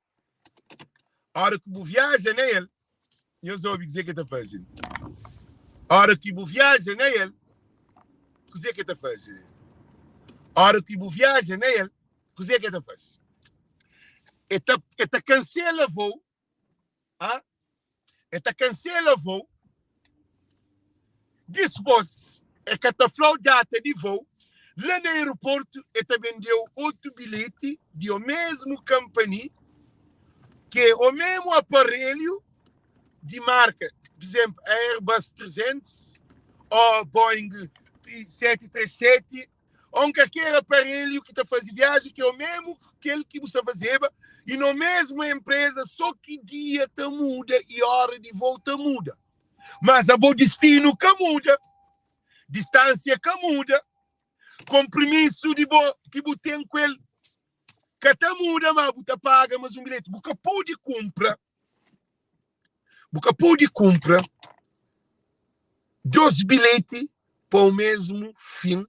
S1: Ora ku bu viaja na el, nhos obi kuzê ki el ta faze. Ora ki bu viaja na el, kuzê ki el ta faze? Ora ki bu viaja na el, kuzê ki el ta faze? El ta, el ta kansela voo, ah? El ta kansela voo, dispôs el ka ta fla-u data di voo, la na aeroportu el ta bende-u otu bilheti di omésmu kanpani, ki é omésmu aparelhu di marka, pur izénplu, Airbus 300 ô Boeing 737. Ô un kalker aparelhu ki ta faze viaji ki é omésmu kel ki bu sta fazeba i na omésmu enpreza, sô ki dia ta muda i óra di vôu ta muda. Mas abo distinu ka muda, distánsia ka muda, konprimisu di bo ki bu ten ku el ka ta muda, má bu ta paga más un bilheti. Bu ka pode kunpra, bu ka pode kunpra dos bilheti pa omésmu fin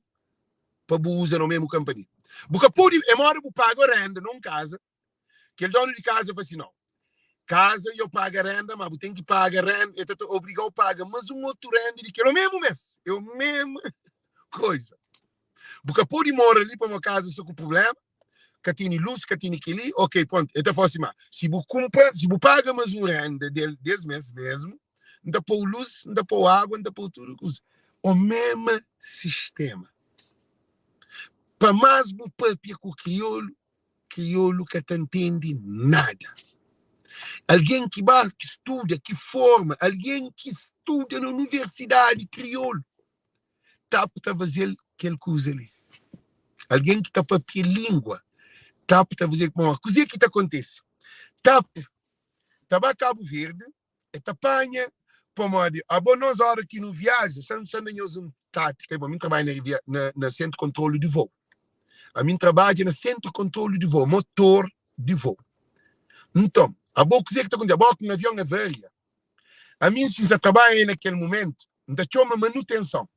S1: pa bu uza na omésmu kanpania. Bu ka pode, é moda bu paga renda na un kaza, kel donu di kaza fla si, Nau, kaza yo paga renda, ma bu ten ki paga renda, el ta ta obriga-u paga más un otu renda di kel omésmu mês, é omésmu koza. Bu ka pode mora li pamodi kaza sta ku prubléma, ka tene lus, ka tene kel-li, ok, prontu. El ta fla si, ma si bu kunpra, si bu paga más un renda del, des mês mesmu, N ta pô-u lus, N ta pô-u agu, N ta pô-u tudu kuza. Omésmu sistéma. Pa más bu pâpia ku kriolu, kriolu ka ta ntende nada. Algen ki ba, ki studa, ki forma, algen ki studa na universidadi kriolu, TAP ta faze-l kel kuza li. Algen ki ta papia lingua, TAP ta faze-l. Pamodi kuzê ki ta kontise? TAP ta ba Kabu Verdi, el ta panha, pamodi abo nos óra ki nu viaja, xa N da nhos un tátika, ami N trabadja na na sentru kontrolu di vôu, ami N trabadja na sentru kontrolu di vôu, motor di vôu. Nton, abo kuzê ki ta kontise? Abo ku un avion avaria. Ami, si N sa trabadja na kel mumentu, N ta txoma manutenson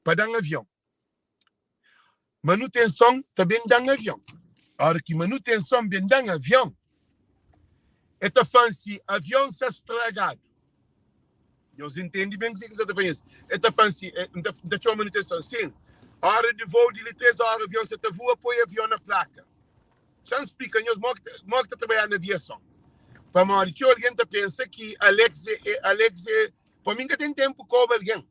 S1: pa da-m avion. Manutenson ta ben da-m avion. Óra ki manutenson ben da-m avion, el ta fla-m si avion sta stragadu. Nhos intende ben kuzê ki N sta ta fla nhos? El ta fla-m si, N ta txoma manutenson, sin, óra di vôu di li três óra avion sta ta vua, poi avion na plaka. Xa-m splika nhos modi ki ta trabadjadu na aviason. Pamodi txeu algen ta pensa ki Alex é Alex é. Pa mi N ka ten ténpu koba algen.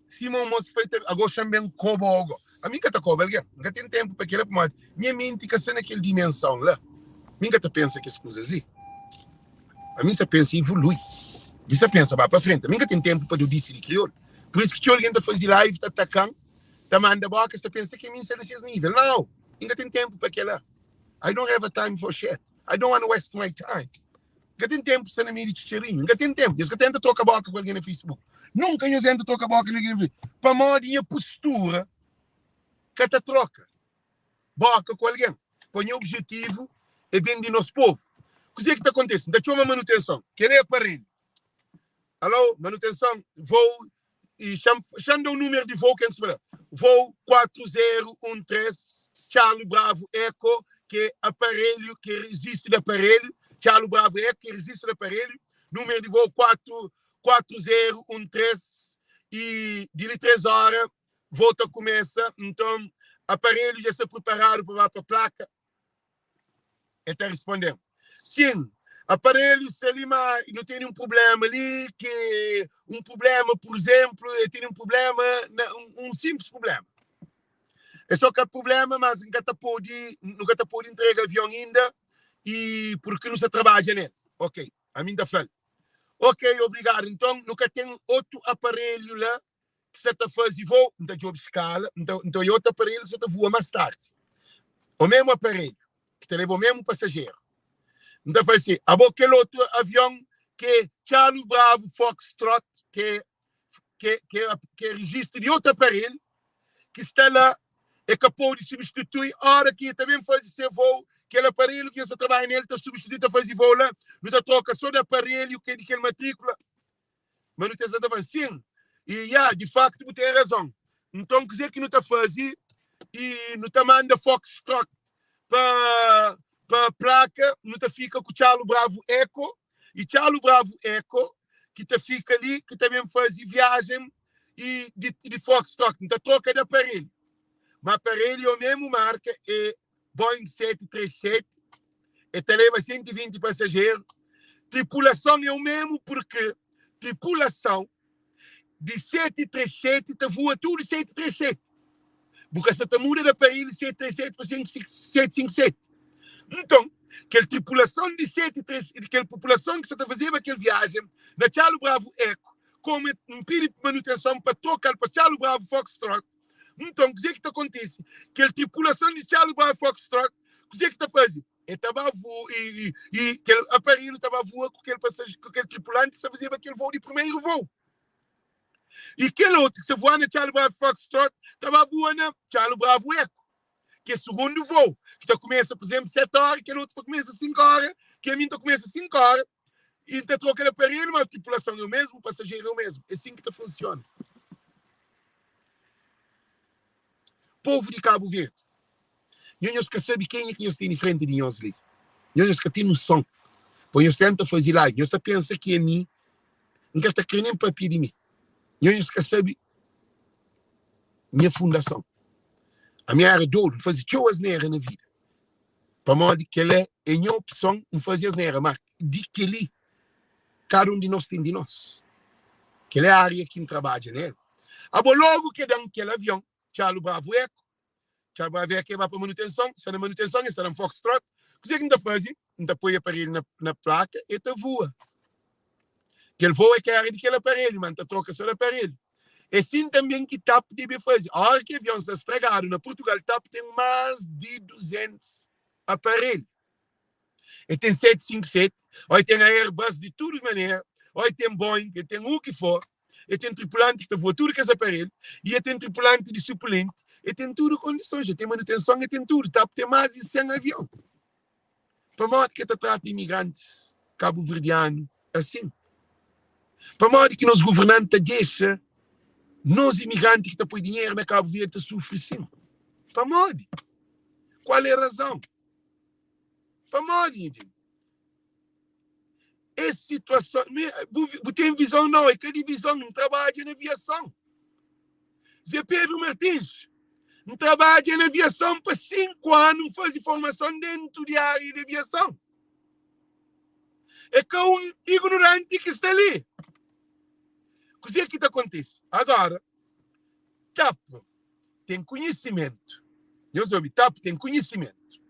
S1: Sima un mos ki fla ta ago xa-m ben koba-u ago. Ami N ka ta koba algen. N ka ten ténpu pa kel-la pamodi nha menti ka sta na kel dimensãu la. Mi N ka ta pensa kes kuzas li. Ami N sta pensa ivului. Mi sta pensa ba pa frenti. Ami N ka ten ténpu pa dodisi di kriolu. Pur isu ki txeu algen ta faze live ta ataka-m, ta manda bóka, es ta pensa ki ami N sta na ses nível. Nau! N ka ten ténpu pa kel-la. I don't have a time for shit. I don't want to waste my time. N ka ten ténpu sta na meiu di txitxarinhu. N ka ten ténpu. Nhos ka tenta troka bóka ku algen na Facebook. Nunka nhos entra troka bóka na algen na Facebook. Pamodi nha postura ka ta troka bóka ku algen. Pa nha objetivu é ben di nos povu. Kuzê ki ta kontise? N ta txoma manutenson. Kel-la é aparelhu. Alô, manutenson, vou e xa-m da-u númeru di vou ke N sta Vou 4013 Charlie Bravo Echo ki é aparelhu, ki é rezistu di aparelhu Charlie Bravo Echo ki é rezistu di aparelhu Númeru di vou 4 4013 e di li 3 óra vou ta kumesa Nton aparelhu dja sta priparadu pa ba pa plaka El ta responde-m, Sin, aparelhu sta li, má nu tene un prubléma li, ki un prubléma, pur izénplu, el tene un prubléma, na, un sinplis prubléma. É sô ka prubléma, mas N ka ta pode, nu ka ta pode ntrega avion inda, i purki nu sta trabadja nel. Ok, ami N ta fla-l, Ok, obrigadu. Nton, nu ka ten otu aparelhu la ki sa ta faze voo, N ta djobe skala, N ta, N ta oia otu aparelhu ki sa ta voa más tardi. O mésmu aparelhu ki ta leba o mésmu pasajeru. N ta fla si, abo kel otu avion ki é Charlie Bravo Foxtrot, ki é, ki é, ki é, ki é rejistu di otu aparelhu ki sta la, e ka pode substitui ora ki e ta ben faze se voo, kel aparelhu ki nhos ta trabadja nel ta substitui, ta faze voo la, nu ta troka so di aparelhu ki é di kel matrikula. Manutenson ta fla, Sin, i ya, di faktu bu ten razon. Nton, kuzê ki nu ta faze? I nu ta manda Foxtrot pa pa plaka, nu ta fika ku Txalu Bravu Eko, i Txalu Bravu Eko ki ta fika li, ki ta ben faze viajen i di, di Foxtrot. Nu ta troka di aparelhu. Ma aparelhu é o mesmu marka, é Boeing 737, e ta leba 120 pasajeru. Tripulason é o mesmu purki tripulason di 737 ta voa tudu 737. Bu ka sa ta muda di aparelhu 737 pa 757. Nton, kel tripulason di 73, kel populason ki sa ta fazeba kel viajen na Txalu Bravu Eco, komu N pidi manutenson pa troka-l pa Txalu Bravu Foxtrot, Nton, kuzê ki ta kontise? Kel tripulason di Charlie Bravo Foxtrot, kuzê ki ta faze? El ta ba vua, i, i, i kel aparelhu ta ba vua ku kel pasaj, ku kel tripulanti ki sta fazeba kel voo di primeru voo. I kel otu ki sta vua na Charlie Bravo Foxtrot ta ba vua na Charlie Bravo Echo, ki é sugundu voo, ki ta kumesa, pur izénplu, 7 óra, kel otu ta kumesa 5 óra, ki ami N ta kumesa 5 óra, i N ta troka di aparelhu, ma tripulason é o mesmu, pasajeru é o mesmu. É sin ki ta funsiona. Povu di Kabu Verdi, nho nhos ka sabe kenha ki nhos tene frenti di nhos li. Nho nhos ka ten noson. Pa nhos tenta faze live, nhos ta pensa ki ami N ka ta kre nen papia di mi. Nho nhos ka sabe nha fundason. Ami era dodu, N faze txeu asnera na vida. Pamodi kel-la é nha opson, N faze asnera, má di kel-li, kada un di nos ten di nos. Kel-la é ária ki N trabadja na el. Abo lógu ke da-m kel avion, Txalu Bravu Eku, Txalu Bravu Eku e ba pa manutenson, sta na manutenson, e sta na Foxtrot. Kuzê ki N ta faze? N ta poi aparelhu na, na plaka, e ta vua. Kel voo é ka éra di kel aparelhu, má N ta troka sô di aparelhu. É sin tanben ki tap debe faze. Óra ki avion sta stragadu na Purtugal, tap ten más di 200 aparelhu. El ten 757, ó el ten Airbus di tudu manera, ó el ten Boeing, el ten u ki for, el ten tripulanti ki ta voa tudu kes aparelhu, i el ten tripulanti di suplenti, el ten tudu kondisons, el ten manutenson, el ten tudu. Tap ten más di 100 avion. Pamodi ki el ta trata imigrantis? Kabuverdianu asin? Pamodi ki nos governanti ta dexa nos imigranti ki ta poi dinheru na Kabu Verdi ta sufri sin? Pamodi? Kual é razon? Pamodi, nha gente? Es situason, mi, bu, bu ten vizon? Nau, é ka di vizon, N trabadja na aviason. Zé Pedro Martins, N trabadja na aviason pa 5 anu, N faze formason dentu di ária di aviason. É ka un ignoranti ki sta li. Kuzê ki ta kontise? Agora, TAP ten konhisimentu. Nhos obi, TAP ten konhisimentu.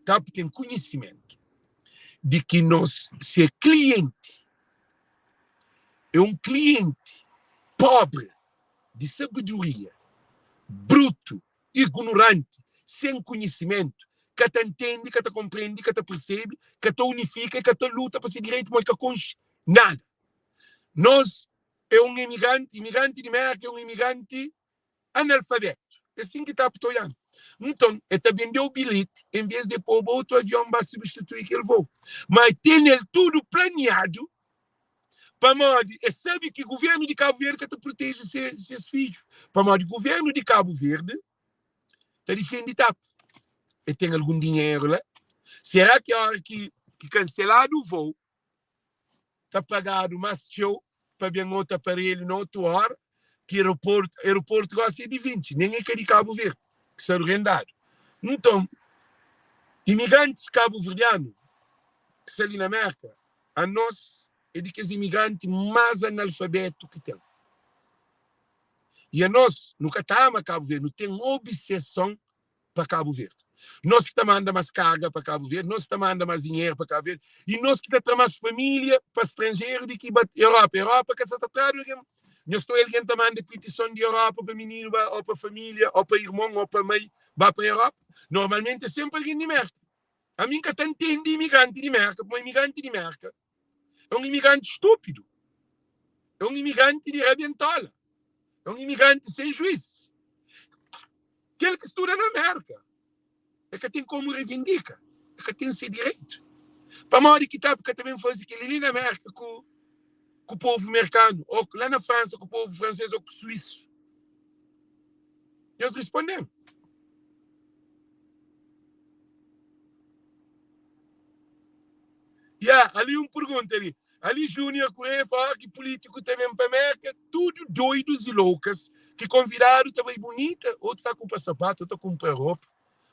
S1: TAP ten konhisimentu di ki nos se klienti é un klienti pobri di sabedoria, brutu, ignoranti, sen konhisimentu, ka ta ntende, ka ta konprende, ka ta persebe, ka ta unifika i ka ta luta pa se direitu, ma el ka konxe nada. Nos é un imigranti, imigranti di Mérka é un imigranti analfabetu. É sin ki ta oianu. Nton, el ta bende-u bilheti en vês di el pô-bu otu avion ba substitui kel vôu. Ma el tene el tudu planiadu pamodi el sabe ki guvernu di Kabu Verdi ka ta proteje ses fidju. Pamodi guvernu di Kabu Verdi ta difende TAP. El ten algun dinheru la. Será ki óra ki kanseladu vôu, ta pagadu más txeu pa ben otu aparelhu na otu óra ki aeroportu, aeroportu gosi é di 20, nen é ka di Kabu Verdi, ki sta rendadu. Nton, imigrantis kabuverdianu ki sta li na Mérka, anos é di kes imigranti más analfabetu ki ten. I anos nu ka ta ama Kabu Verdi, nu ten obiseson pa Kabu Verdi. Nos ki ta manda mas karga pa Kabu Verdi, nos ki ta manda mas dinheru pa Kabu Verdi i nos ki ta tra mas familia pa stranjeru di ki ba Europa. Europa ka sa ta tradu algen. Nhos ta oia algen ta manda pitison di Europa pa mininu ba, o pa familia, o pa irmon, o pa mai ba pa Europa? Normalmenti é senpri algen di Merka. Ami N ka ta ntende imigranti di Merka, pamodi imigranti di Merka é un imigranti stúpidu, é un imigranti di rabentola, é un imigranti sen juís. Kel ki studa na Merka, el ka ten komu revindika, el ka ten se direitu. Pamodi ki ta ka ta ben faze kel-li li na Merka ku ku povu merkanu, ô la na Fransa ku povu fransês ô ku suísu? Nhos responde-m. Ya, ali un pergunta li. Ali Junior Correia fala ki político ta ben pa Merka, tudo doidos e loucas, ki convidado ta bai bonita, outro ta compra sapato, outro ta compra roupa,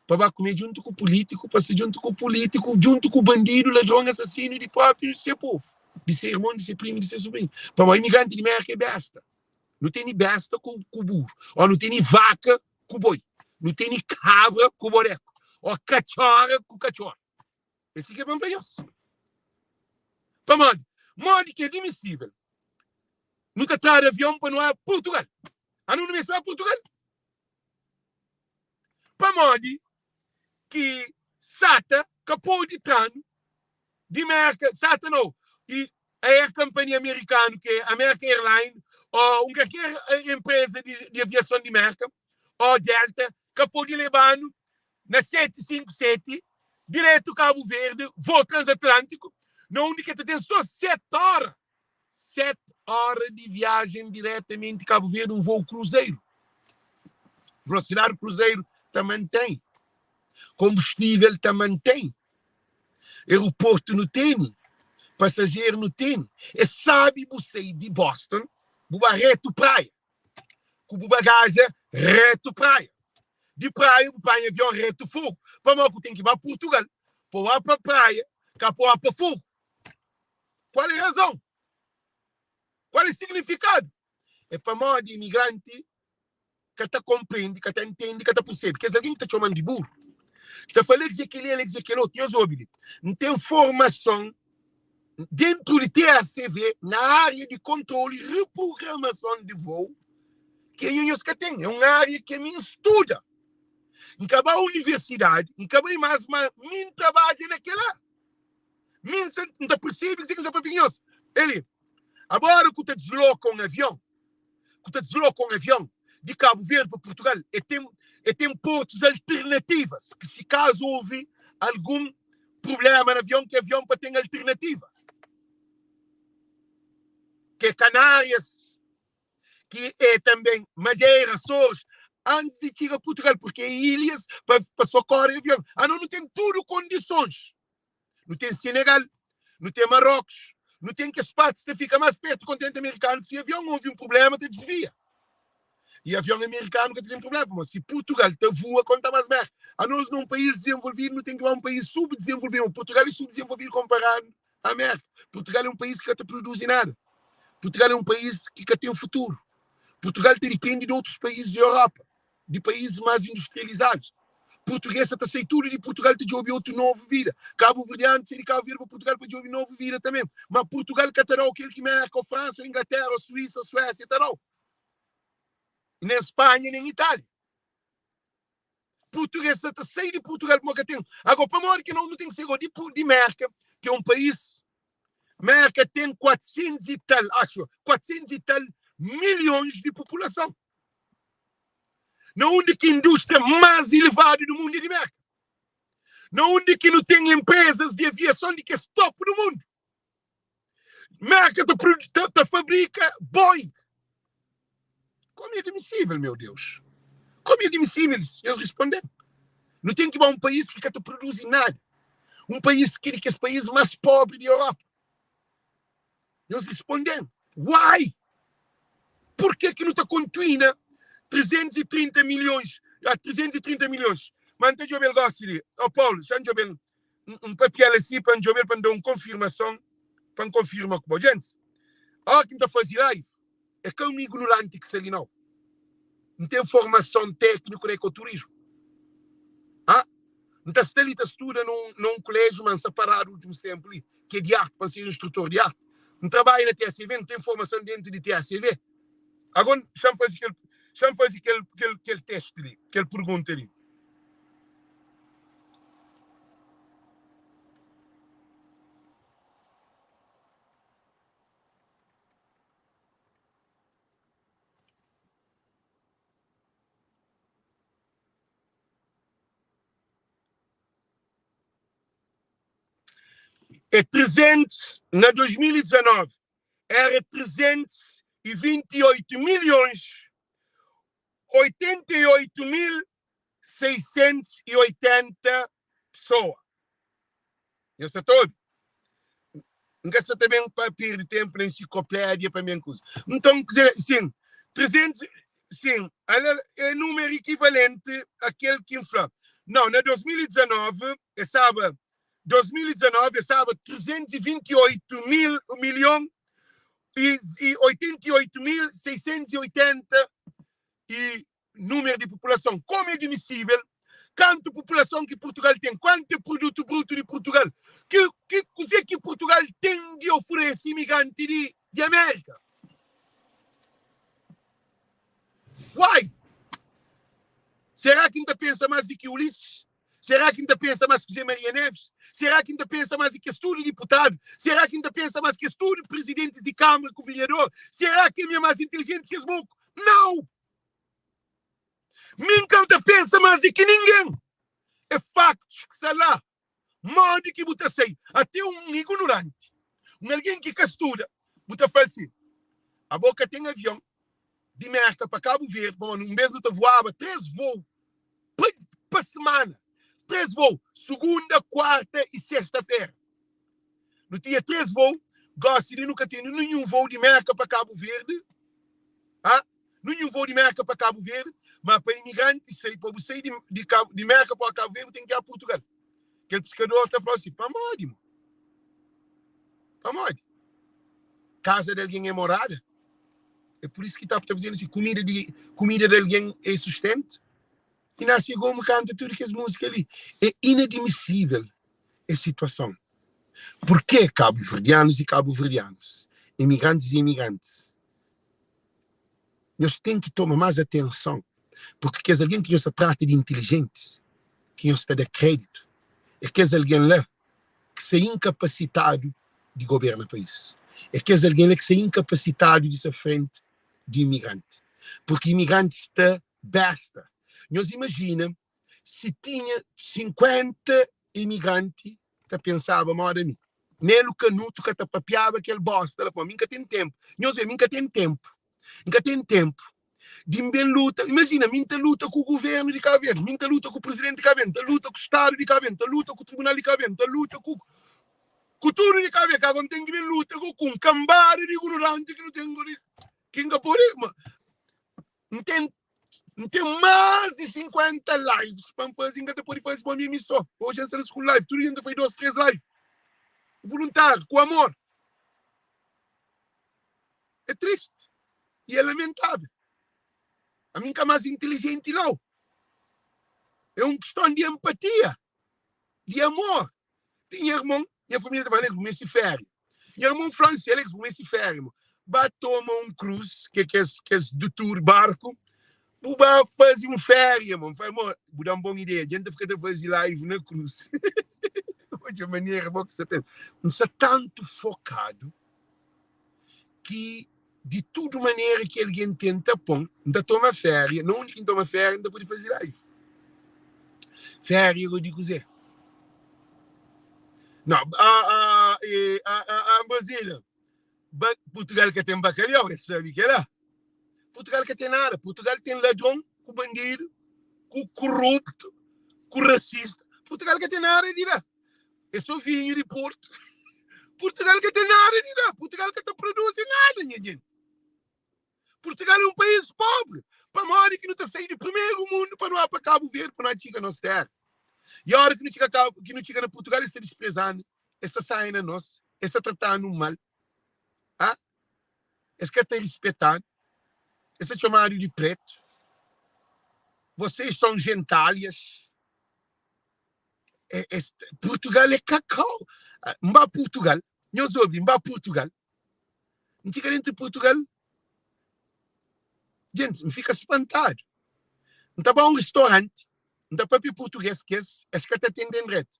S1: pa ba comer junto ku político, pa ser junto ku político, junto ku bandido, ladrão, assassino de próprio seu povo, de seu irmão, de seu primo, de seu sobrinho. Pa imigrante de Merka é besta. Nu tene besta ku, ku burro, ou nu tene vaca ku boi, nu tene cabra ku boreco, ou cachorra ku cachorro. É si ki é pa N fla nhos. Pamodi? Modi ki é admisível nu ta tradu avion pa nu ba Purtugal? Anu nu meste ba Purtugal? Pamodi ki SATA ka pode tra-nu di Merka, SATA nau, i Air Company amerikanu ki é American Airline ô un kalker enpreza di aviason di Merka ô Delta ka pode leba-nu na 757 diretu Kabu Verdi, voo transatlântiku, na undi ki ta ten só 7 óra, 7 óra di viajen diretamenti Kabu Verdi, un voo kruzeru. Velosidadi kruzeru ta mantém, konbustível ta mantém, aeroportu nu tene, pasajeru nu tene. É sabi bu sai di Boston, bu ba retu praia. ku bu bagaja retu praia. Di praia bu panha avion retu Fogo. Pamodi ku ten ki ba Purtugal pa ba pa praia ka pa ba pa Fogo? Kual é razon? Kual é signifikadu? É pamodi imigranti ka ta konprendi, ka ta ntende, ka ta persebe. Kes algen ki ta txoma-m di buru, ki ta fla el kze kel-li, el kze kel otu, nhos obi li, N ten formason Dentru di TACV, na ária di kontrolu y reprogramason di vôu, ki ainda nhos ka ten. É un ária ki ami N studa. N ka ba universidadi, N ka bai más, ma mi N trabadja na kela. Mi N sa, N ta persebe kuzê ki N sta papia ku nhos. Eli, agora ku ta disloka un avion, ku ta disloka un avion di Kabu Verdi pa Purtugal, e ten, e ten portus alternativas ki si kazu houve algun. prubléma na avion, ki avion pa ten alternativa, ki é Canárias, ki é tanbê Madeira, Açores, antis di txiga Portugal, porque é ilhas pa, pa socorre avion. Anos nu ten tudu kondisons. Nu ten Senegal, nu ten Marrocos, nu ten kes partis ta fika más pertu kontinenti amerikanu ki si avion houve un prubléma ta desvia. E avion amerikanu ka ta ten prubléma, pamodi si Portugal ta voa konta más Merka. Anos na un país dezenvolvidu nu ten ki ba un país subdezenvolvidu. Portugal é subdezenvolvidu konparadu a Merka. Portugal é un país ki ka ta produzi nada. Portugal é un país ki ka ten futuru. Portugal ta dipende di otus país di Europa, di países más industrializadus. Português sa ta sai tudu di Portugal ta djobe otu novu vida. Kabuverdianu sai di Kabu Verdi pa Portugal pa djobe novu vida tanbe. Ma Portugal ka ta da-u kel ki Merka ô Fransa ô Inglatéra ô Suísa ô Suésia ta da-u. Nen Spanha nen Itália. Português sa ta sai di Portugal pamodi ka ten. Agora, pamodi ki nos nu ten ki sai di, di Merka, ki é un país Merka ten 400 e tal, acho, 400 e tal milhões di populason. Na undi ki indústria más elevadu do mundu é di Merka. Na undi ki nu ten empresas di aviason di kes top do mundu. Merka ta, ta, ta fabrika Boeing. Como é admissível, meu Deus? Como é admissível isso? Eles respondem. Não tem que ir a um país que não produz nada. Um país que é país mais pobre da Europa. Eles respondem. Why? Por que que não está continuando 330 milhões? Ah, 330 milhões. Mas não tem gosto de. Oh, Paulo, já não un papiel asi pa N djobe-l pa N da un konfirmason pa N konfirma ku bo. Gentis, óra ki N ta faze live, é ka un ignoranti ki sta li nau. N ten formason tékniku na ekoturismu. Ha? N ta sta li ta studa na un, na un kuléjiu, ma N sta paradu últimus ténpu li, ki é di arti, pa N ser instrutor di arti. N trabadja na TACV, N ten formason déntu di TACV. Agora, xa-m faze kel, xa-m faze kel, kel, kel testi li, kel pergunta li. É 300 na 2019 era 328 milhões 88 mil 680 pessoa. Nhos sta ta obi? N ka sta ta ben pa perde tempo na ensiklopédia pa ben kuza. Nton, kuze, sin, 300, sin, ala é número equivalente a kel ki N fla. Não, na 2019, é staba, 2019 é staba 328 mil, milhon e, e 88.680 e número di populason. Como é admissível kantu populason ki Portugal ten? Kuantu é produto bruto di Portugal? Ki, ki, kuze ki Portugal ten di oferese imigranti di, di Amérika? Why? Será ki N ta pensa más di ki Ulisses? Será ki N ta pensa más ki José Maria Neves? Será ki N ta pensa más di kes tudu diputadu? Será ki N ta pensa más ki kes tudu prizidentis di Kâmara ku vereador? Será ki ami é más intilijenti ki es moku? Nau! Mi N ka ta pensa más di ki ningen. É faktus ki sta la. Modi ki bu ta sai? Até un ignoranti, un algen ki ka studa, bu ta fla-l si, Abo ka ten avion di Mérka pa Kabu Verdi, pamodi un bês nu ta voaba 3 vôu pa, pa semana. 3 vôu, sugunda, kuarta i sexta-fera. Nu tinha 3 vôu, gósi li nu ka ten ninhun vôu di Mérka pa Kabu Verdi. Ah, ninhun vôu di Mérka pa Kabu Verdi, ma pa imigranti sai, pa bu sai di, di, Kabu, di Mérka pa Kabu Verdi, bu ten ki ir a Portugal. Kel piskador ta fla si, pamodi, mo? Pamodi? Kaza di algen é morada? É por isso ki ta ta fazendo assim, kumida di kumida di algen é sustento. Inácio Gomes canta tudo kes música ali. É inadmissível es situação. Porquê cabo-verdianos e cabo-verdianas, imigrantes e imigrantes, nhos ten ki toma más atenson, porque kes algen ki nhos ta trata di intelijentis, ki nhos ta da kreditu, é kes algen la ki sta inkapasitadu di goberna país. É kes algen la ki sta inkapasitadu di sta frenti di imigranti. Porque imigranti sta besta. Nhos imajina si tinha 50 imigranti. ta pensaba moda mi. Nelu Kanuto ka ta papiaba kel bosta la, pamodi mi N ka ten tenpu. Nhos obi, mi N ka ten tenpu. N ka ten tenpu di N ben luta. Imajina, mi N ta luta ku guvernu di Kabu Verdi, mi N ta luta ku prizidenti di Kabu Verdi, N ta luta ku stadu di Kabu Verdi, N ta luta ku tribunal di Kabu Verdi, N ta luta ku ku tudu di Kabu Verdi. Agora N ten ki ben luta ku un kanbada di ignoranti ki nu ten ki N ka pode. N ten N ten más di 50 lives pa N faze, N ka ta pode faze pa mi mi só. Oji N sta na sugundu live, tudu dia N ta faze dôs, três live. Voluntário, ku amor. É triste e é lamentável. Ami N ka más inteligenti nau. É un kiston di empatia, di amor. Ti nha irmon, nha família ta fla, Alex, bu meste féria. Nha irmon fla-m si, Alex, bu meste féria, mo. Ba toma un krus, ke kes, kes dutur barku, bu ba faze un féria, mo. N fla, mo, bu da-m bon ideia. Dja N ta fika ta faze live na krus. Odja manera bo ki sa pensa. N sta tantu fokadu ki di tudu manera ki algen tenta pon, N ta toma féria. Na undi ki N toma féria, N ta pode faze live. Féria go di kuzê? Não, a, a, a, a, a Brasília. Ba, Portugal ka ten bacalhau, es sabe kel-la. Portugal ka ten nada. Portugal ten ladron ku bandidu, ku korruptu, ku rasista. Portugal ka ten nada di la. É só vinho di Porto. Portugal ka ten nada di da. Portugal ka ta produzi nada, nha gente. Portugal é um país pobre. Pamodi ki nu ta sai di primeiro mundo pa nu pa Cabo Verde, pa nu txiga nos terra. E hora ki nu txiga Cabo, ki nu txiga na Portugal, es ta desprezanu, es ta sai na nos, es ta tratanu mal. Ah? Es ka ta rispetanu. Es ta txomadu di preto. Vocês são gentalhas. É, é, Portugal é kakau. N ba Portugal, nhos obi, N ba Portugal. N txiga dentu di Portugal, gente, N fika spantadu. N ta ba un restauranti, N ta papia português ku es, es ka ta atenden dretu.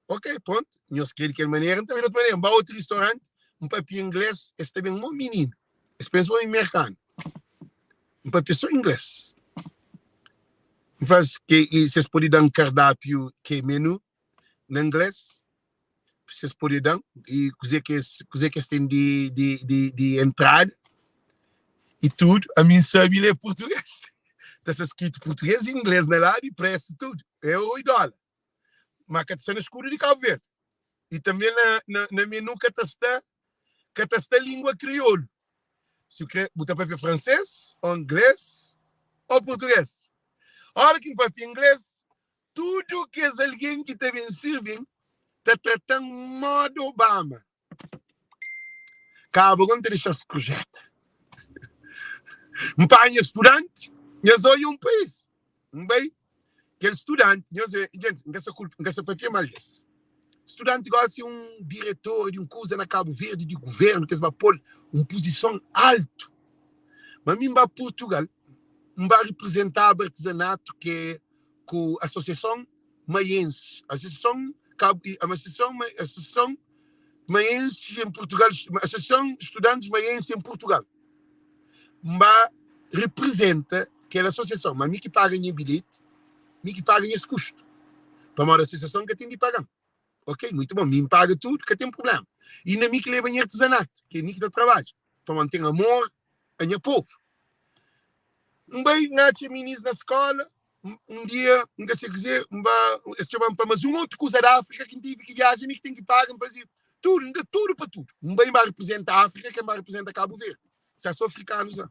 S1: Ok, pronto, nhos kre di kel manera, N ta bai di otu manera. N ba otu restauranti, N papia inglês, es ta ben mo mininu. Es pensa ma mi merkanu. N papia so inglês. N fla-s ke si es pode da-m kardápiu ke menu na inglês, si es pode da-m i kuzê ki es kuzê ki es ten di di di di entrada i tudu. Ami N sabe lê purtugês. Ta sta skritu purtugês i inglês na ladu i presu tudu, euru i dóla. Ma ka ta sta na skudu di Kabu Verdi. I tanbe na na na menu ka ta sta ka ta sta lingua kriolu. Si bu kre, bu ta papia fransês, ô inglês, ô purtugês. Óra ki N papia inglês, tudu kes algen ki ta ben sirbi-m ta trata-m móda Obama. Kaba gó N ta dexa-s krujéta. N panha studanti, nhas odja un país. N bai, kel studanti, nhos é, gentis, N ka sa kulpa, N ka sa papia mal des. Studanti gosi é un diretor di un kuza na Kabu Verdi di guvernu, kes ba pol un puzison altu. Ma mi N ba Purtugal, N ba riprizentaba artizanatu ke ku asosiason maienses, asosiason Kabu, asosiason, asosiason maienses em Purtugal, asosiason estudantes maienses em Purtugal. N ba riprizenta kel asosiason, ma mi ki paga nha bilheti, mi ki paga nhas kustu, pamodi asosiason ka ten di paga-m. Ok, muitu bon, mi N paga tudu, ka ten prubléma. Inda mi ki leba nha artizanatu, ki é mi ki ta trabadja, pamodi N ten amor a nha povu. N bai, N atxa minis na skóla, un dia, N ka se kuzê, N ba, es txoma-m pa mas un otu kuza di Áfrika ki N tive ki viaja, mi ki ten ki paga, N faze tudu, N da tudu pa tudu. N bai, N ba riprizenta Áfrika, ke N ba riprizenta Kabu Verdi, sa so afrikanus la.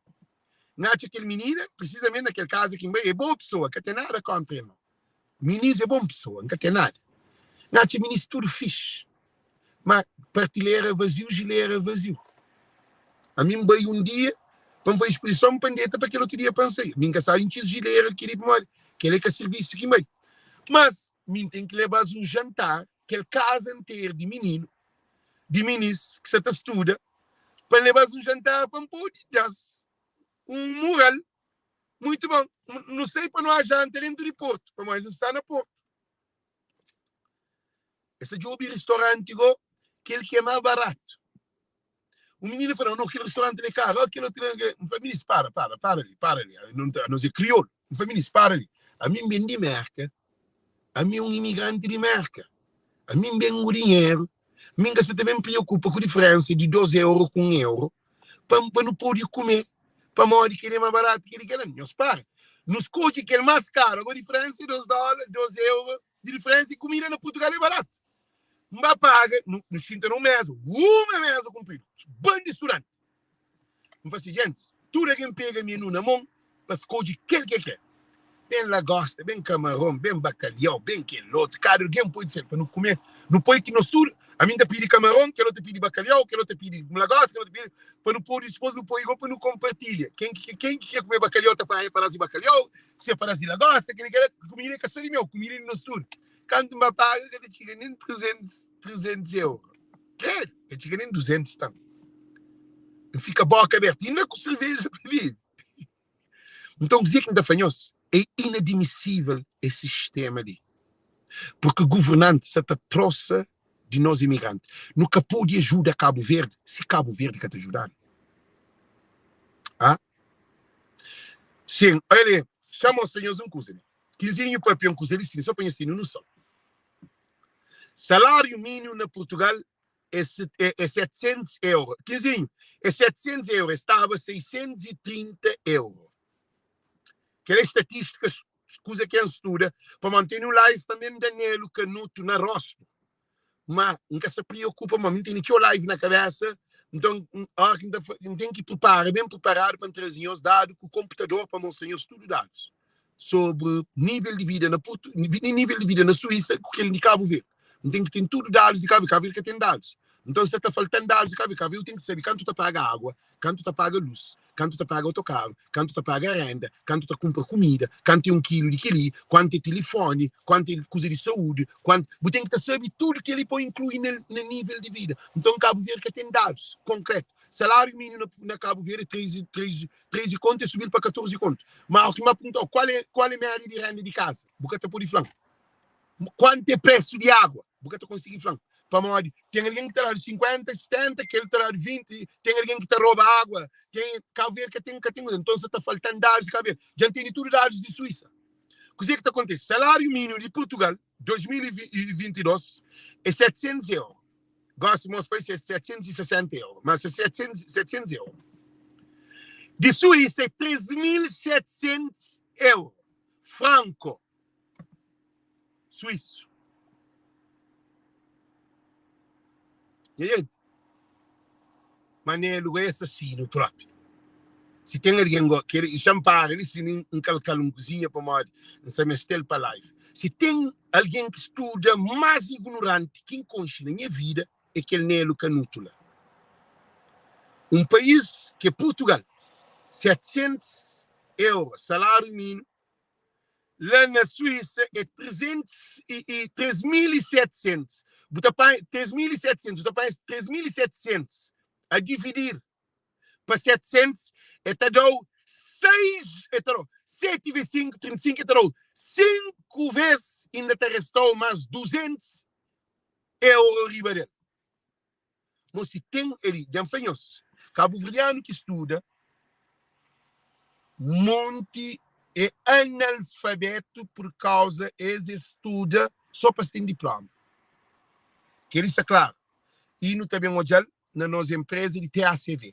S1: N atxa kel minina, prisizamenti na kel kaza ki N bai, é boa pesoa, ka ten nada kóntra el nau. Minis é bon pesoa, N ka ten nada. N atxa minis tudu fixi, ma partilera vaziu, jilera vaziu. Ami N bai un dia pa N faze spozison, pa N deta pa kel otu dia pa N sai. Mi N ka sabe intxi jilera keli pamodi kel é ka sirvisu ki N bai. Mas mi N ten ki leba-s un jantar, kel kaza nteru di mininu, di minis ki sa ta studa, pa N leba-s un jantar pa N pode da-s un mural muitu bon. Nu sai pa nu a janta dentu di Portu, pamodi es sta na Portu. Es ta djobe ristoranti go kel ki é más baratu. Un minina fla, no, kel ristoranti li é karu, oh, kel otu li é... N fla, minis, para, para, para li, para li. Nos é kriolu. N fla, minis, para li. Ami N ben di Merka, ami é un imigranti di Merka. Ami N ben ku dinheru, mi N ka sa ta ben preokupa ku diferensa di 2 euro ku 1 euro pa pa nu pode kume, pamodi kel-li é más baratu ki di kel-la. Nhos para, nu skodje kel más karu. Agora diferensa é 2 dóla, 2 euro di diferensa i kumida na Purtugal é baratu. N ba paga, nu nu xinta na un meza, uma meza kunpridu, bandi di studanti. N fla si, Gentis, tudu algen pega menu na mon pa skodje kel ki e kre. Ben lagosta, ben kamaron, ben bakalhau, ben kel otu. Kada algen poi di sel pa nu kume. Nu poi ki nos tudu, ami N ta pidi kamaron, kel otu ta pidi bakalhau, kel otu ta pidi lagosta, kel otu ta pidi, pa nu pode dipôs nu poi igual pa nu konpartilha. Ken ki ken ki kre kume bakalhau ta panha padás di bakalhau, se padás di lagosta, kel-li kel-la. Kumida é ka so di meu, kumida é di nos tudu. Kantu N ba paga ka ta txiga nen 300, 300 euro. Credo, ka txiga nen 200 tan. N fika boka abertu, inda ku cerveja pa bebe. Nton, kuzê ki N ta fla nhos? É inadmisível es sistema li, porque governanti sa ta trosa di nos imigranti. Nu ka pode ajuda Kabu Verdi si Kabu Verdi ka ta ajuda-nu. Ah? Sin, olha li, xa mostra nhos un kuza li. Kinzinhu papia un kuza li sin, so pa nhos tene noson. Saláriu mínimu na Purtugal é, é, é 700 euro. Kinzinhu, é 700 euro, é staba 630 euro. Kel é estatísticas, kuza ki N studa, pamodi N tene un live pa mi N da Nelo Canuto na rostu. Ma N ka sa preokupa ma mi N tene txeu live na kabesa, nton ora ki N ta N ten ki pripara, ben priparadu pa N traze nhos dadu ku konputador pa mostra nhos tudu dadus sobri nível di vida na Purtu, nível di vida na Suísa ku kel di Kabu Verdi. N ten ki ten tudu dadus di Kabu Verdi, Kabu Verdi ka ten dadus. Nton sa ta falta-m dadus di Kabu Verdi, Kabu Verdi ten ki sabe kantu ta paga água, kantu ta paga lus, kantu ta paga otokaru, kantu ta paga renda, kantu ta kunpra kumida, kantu é un kilu di kel-li, kuantu é tilifoni, kuantu é kuza di saúdi, kuantu. Bu ten ki ta sabe tudu kel-li pa bu inklui na na nível di vida. Nton Kabu Verdi ka ten dadus konkretu. Saláriu mínimu na na Kabu Verdi é 3 3 13 kontu, é subi-l pa 14 kontu. Má óki N ba pergunta-u kual é kual é média di renda di kaza, bu ka ta pode fla-m. Kuantu é presu di água, bu ka ta konsigi fla-m. Pamodi ten algen ki ta dadu 50, 70, kel ta dadu 20, ten algen ki ta roba água, ten Kabu Verdi ka ten ka ten. Nton sa ta falta-m dadus di Kabu Verdi. Dja N tene tudu dadus di Suísa. Kuzê ki ta kontise? Saláriu mínimu di Purtugal 2022 é 700 euro. Gosi mos foi 760 euro, mas é 700, 700 euro. Di Suísa é 3700 euro. Franco suíço. Nha gente, Manelo é assassino próprio. Se tem alguém go, que ele xa para ali se nem um calcal um cozinha pamodi N sa mestel pa live. Se tem alguém que estuda mais ignorante que N conxe na nha vida é kel Nelo Canuto la. Um país que é Portugal, 700 euro salário mínimo, La na Suíça é 300 e, e 3.700. Bu ta panha 3.700, bu ta panha 3.700 a dividir pa 700, é ta dau 6, é ta dau 7 vezes 5, 35, é ta dau 5 vezes, inda ta restau mais 200 euro riba del. Mo si ten eli, dja N fla nhos, kabuverdianu ki studa monti é analfabetu pur kauza es es studa so pa es ten diploma. Kel-li sta klaru i nu ta ben odja-l na nos enpreza di TACV.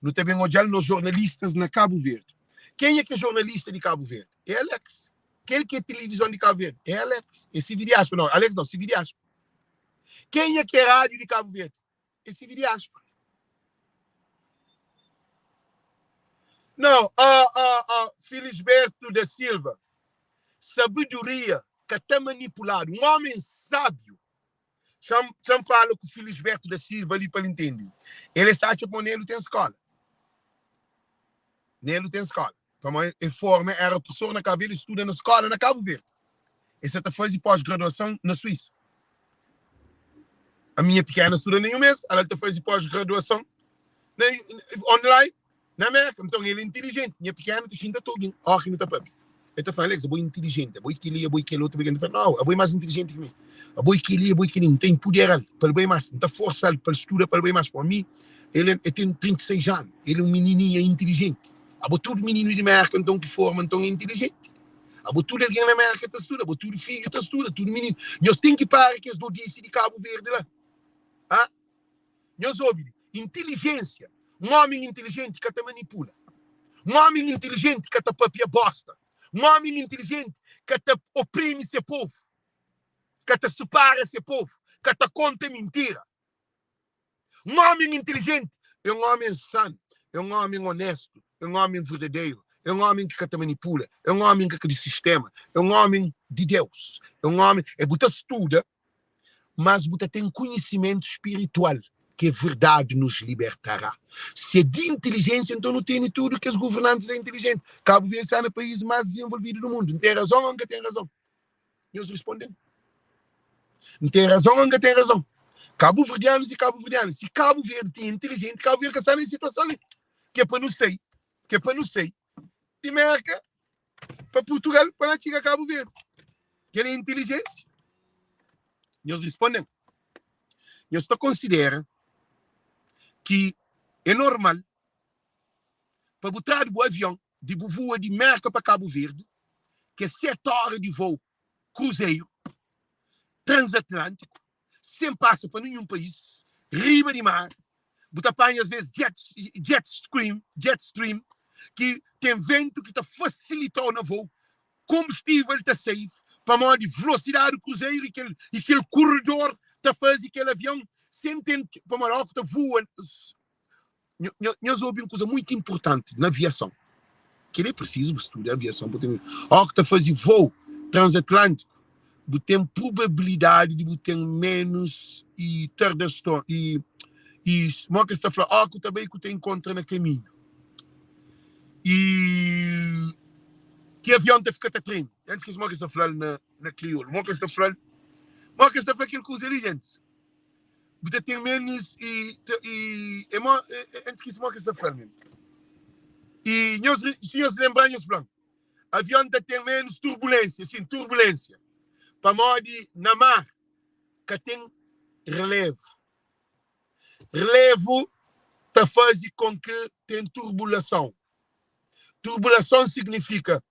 S1: Nu ta ben odja-l nos jornalistas na Kabu Verdi. Kenha ki é jornalista di Kabu Verdi? É Alex. Kel ki é tilivizon di Kabu Verdi? É Alex. É CVDiáspora. Não, Alex não, CVDiáspora. Kenha ki é rádiu di Kabu Verdi? É CV Diáspora. Não, ó, ó, ó, Felisberto da Silva, sabedoria ka ta manipuladu. Um homem sábio. Xa-m xa fala ku Felisberto da Silva ali pa el intende. Ele sa atxa pamodi Nelo ten skola. Nelo ten skola. Pamodi el forma, era professor na Cabo Verde, estuda na skola na Cabo Verde. El sa ta faze pós-graduação na Suíça. A minha pequena estuda nenhum mês, ela ta faze pós-graduação na, online na América. Então ele é inteligente. Minha pequena ta xinta tudo, ó que não ta papia. Ele ta fala, Alex, abo é inteligente, abo é aquele, abo é aquele outro, abo é aquele. Não, abo é mais inteligente que mim. Abo é aquele, abo é aquele. Não tem poder para ele mais, não tá forçar para estudar para ele mais. Para mim, ele, ele tem 36 anos, ele é um menininho inteligente. Abo tudo menino de América, então que forma, então é inteligente. Abo tudu algen na Mérka ta studa, abo tudu fidju ta studa, tudu mininu. Nhos ten ki para kes dodisi di Kabu Verdi la. Ha? Nhos obi li, intilijénsia, un ómi intilijenti ka ta manipula. Un ómi intilijenti ka ta papia bósta. Un ómi intilijenti ka ta oprimi se povu, ka ta supara se povu, ka ta konta mintira. Un ómi intilijenti é un ómi san, é un ómi onéstu, é un ómi verdaderu, é un ómi ki ka ta manipula, é un ómi ki ka di sistéma, é un ómi di Deus, é un ómi. É bu ta studa, mas bu ta ten konhisimentu spiritual ki é verdadi nos libertará. Si é di intilijénsia, nton nu tene tudu kes governantis la intilijenti. Kabu Verdi sta na país más dizenvolvidu du mundu. N ten razon ô N ka ten razon? Nhos responde-m. N ten razon ô N ka ten razon? Kabuverdianus e kabuverdianas, si Kabu Verdi tinha intilijenti, Kabu Verdi ka sta nes situason li. Ke pa nu sai, ke pa nu sai di Merka pa Purtugal pa na txiga Kabu Verdi. Kel é intilijénsia? Nhos responde-m. Nhos ta konsidera ki é normal pa bu tradu bu avion di bu vua di Merka pa Kabu Verdi, ki é 7 óra di voo kruzeru transatlántiku, sen pasa pa ninhun país, riba di mar, bu ta panha as ves jet, jet stream, jet stream, ki ten ventu ki ta fasilita-u na voo, konbustível ta save pamodi vlosidadi kruzeru i kel, i kel kuredor ta faze kel avion sen ten, pamodi óki ta vua Nhos obi un kuza muitu inpurtanti na aviason. Kel-li é prisizu bu studa aviason pa ten. Óki ta faze vôu transatlántiku, bu ten probabilidadi di bu ten ménus i tardason i i modi ki es ta fla, óki bu ta bai ku ta inkontra na kaminhu i ki avion ta fika ta treme. Antis ki modi ki es ta fla-l na na kriolu? Modi ki es ta fla-l? Modi ki es ta fla kel kuza li, gentis? Bu ta ten menos e e e mo N skisi mo ki es ta fla men. E nhos si nhos lenbra nhos fla-m. Avion ta ten menos turbulensia, sin turbulensia. Pamodi na mar ka ten relevu. Relevu ta faze kon ki ten turbulason. Turbulason signifika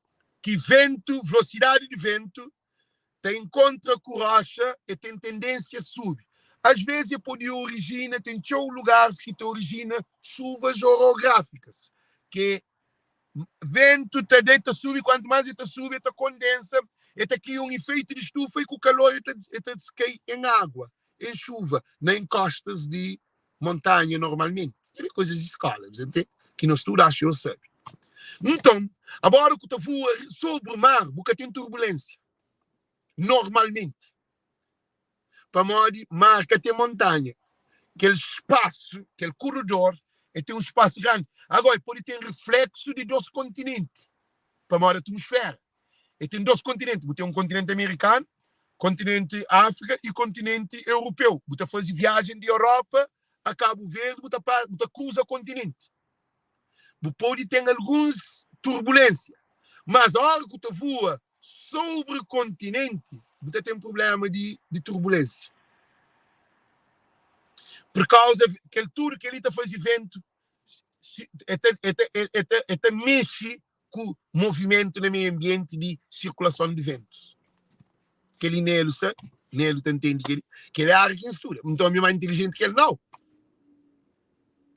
S1: ki ventu, vlosidadi di ventu ta inkontra ku roxa e ten tendênsia subi. As vezes e pode origina, ten txeu lugares ki ta origina chuvas orográficas, ke ventu ta da e ta subi, kuantu mais e ta subi e ta kondensa, e ta kria un efeitu di estufa e ku kalor e ta e ta kai em água, em chuva, na encostas di montanha normalmenti. Kel-li é coisas di skola, bu ta ki nos tudu axa eu sabe. Nton, abora ku ta voa sobri mar, bu ka ten turbulênsia normalmenti. Pamodi mar ka ten montanha. Kel spasu, kel kuredor, el ten un spasu grandi. Agora, el pode ten refleksu di dos kontinenti, pamodi atmosfera. El ten dos kontinenti. Bu ten un kontinenti amerikanu, kontinenti Áfrika i kontinenti europeu. Bu ta faze viajen di Europa a Kabu Verdi, bu ta bu ta kruza kontinenti. Bu pode ten alguns turbulênsia, mas óra ku ta voa sobri kontinenti, bu ta ten prubléma di di turbulênsia. Pur kauza kel tudu kel-li ta faze ventu, si e ta e ta e ta e ta mexe ku movimentu na meiu anbienti di sirkulason di ventus. Kel-li Nelu sa, Nelu ta ntende kel-li. Kel-li é ária ki N studa. Nton ami é más intilijenti ki el? Nau.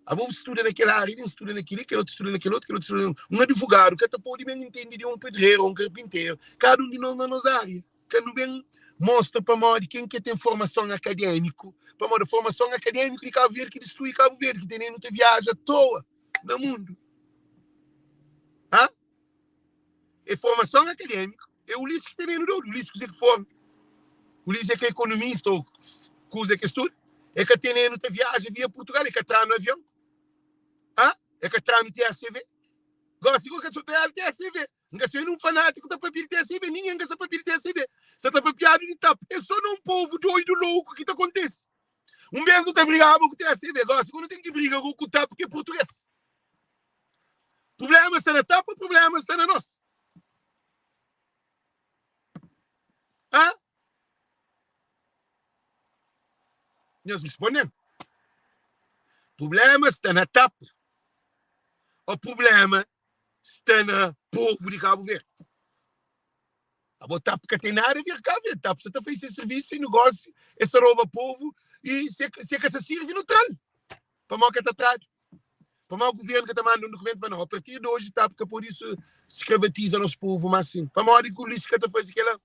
S1: Abo bu studa na kel ária li, N studa na kel-li, kel otu studa na kel otu, kel otu studa na. Un advogadu ka ta pode ben ntende di un pedreru ô un karpinteru. Kada un di nos na nos ária. Ka nu ben mostra pamodi ken ke ten formason akadémiku, pamodi formason akadémiku di Kabu Verdi ki distrui Kabu Verdi, ki tene-nu ta viaja atoa na mundu. Hã? É formason akadémiku, é Ulisses ki tene-nu dodu, Ulisses kuze ki forma, Ulisses é ka ekonomista ô kuze ki studa, é ka tene-nu ta viaja via Purtugal, é ka tra-nu avion, hã? É ka tra-nu TACV. Gosi go ka so tra-nu TACV. N ka ser un fanátiku ta papia di TACV, ningen ka sa papia di TACV. Sa ta papiadu di TAP. É so na un povu doidu, louku ki ta kontise. Un bes nu ta brigaba ku TACV, gosi go nu ten ki briga go ku TAP ki é purtugês. Prubléma sta na TAP ou prubléma sta na nos? Hã? Nhos responde-m. Prubléma sta na TAP ou prubléma sta na povu di Kabu Verdi? Abo TAP ka ten nada a ver Cabo Verde. TAP sa ta fai se servisu, se negósiu, e sa roba povu e se se ka sa sirvi nu tral. Pamodi ka ta tradu? Pamodi governu ka ta manda un dukumentu pa no, a partir di oji TAP ka podi skravatiza nos povu mas sin. Pamodi ku Ulisses ka ta fazi kela?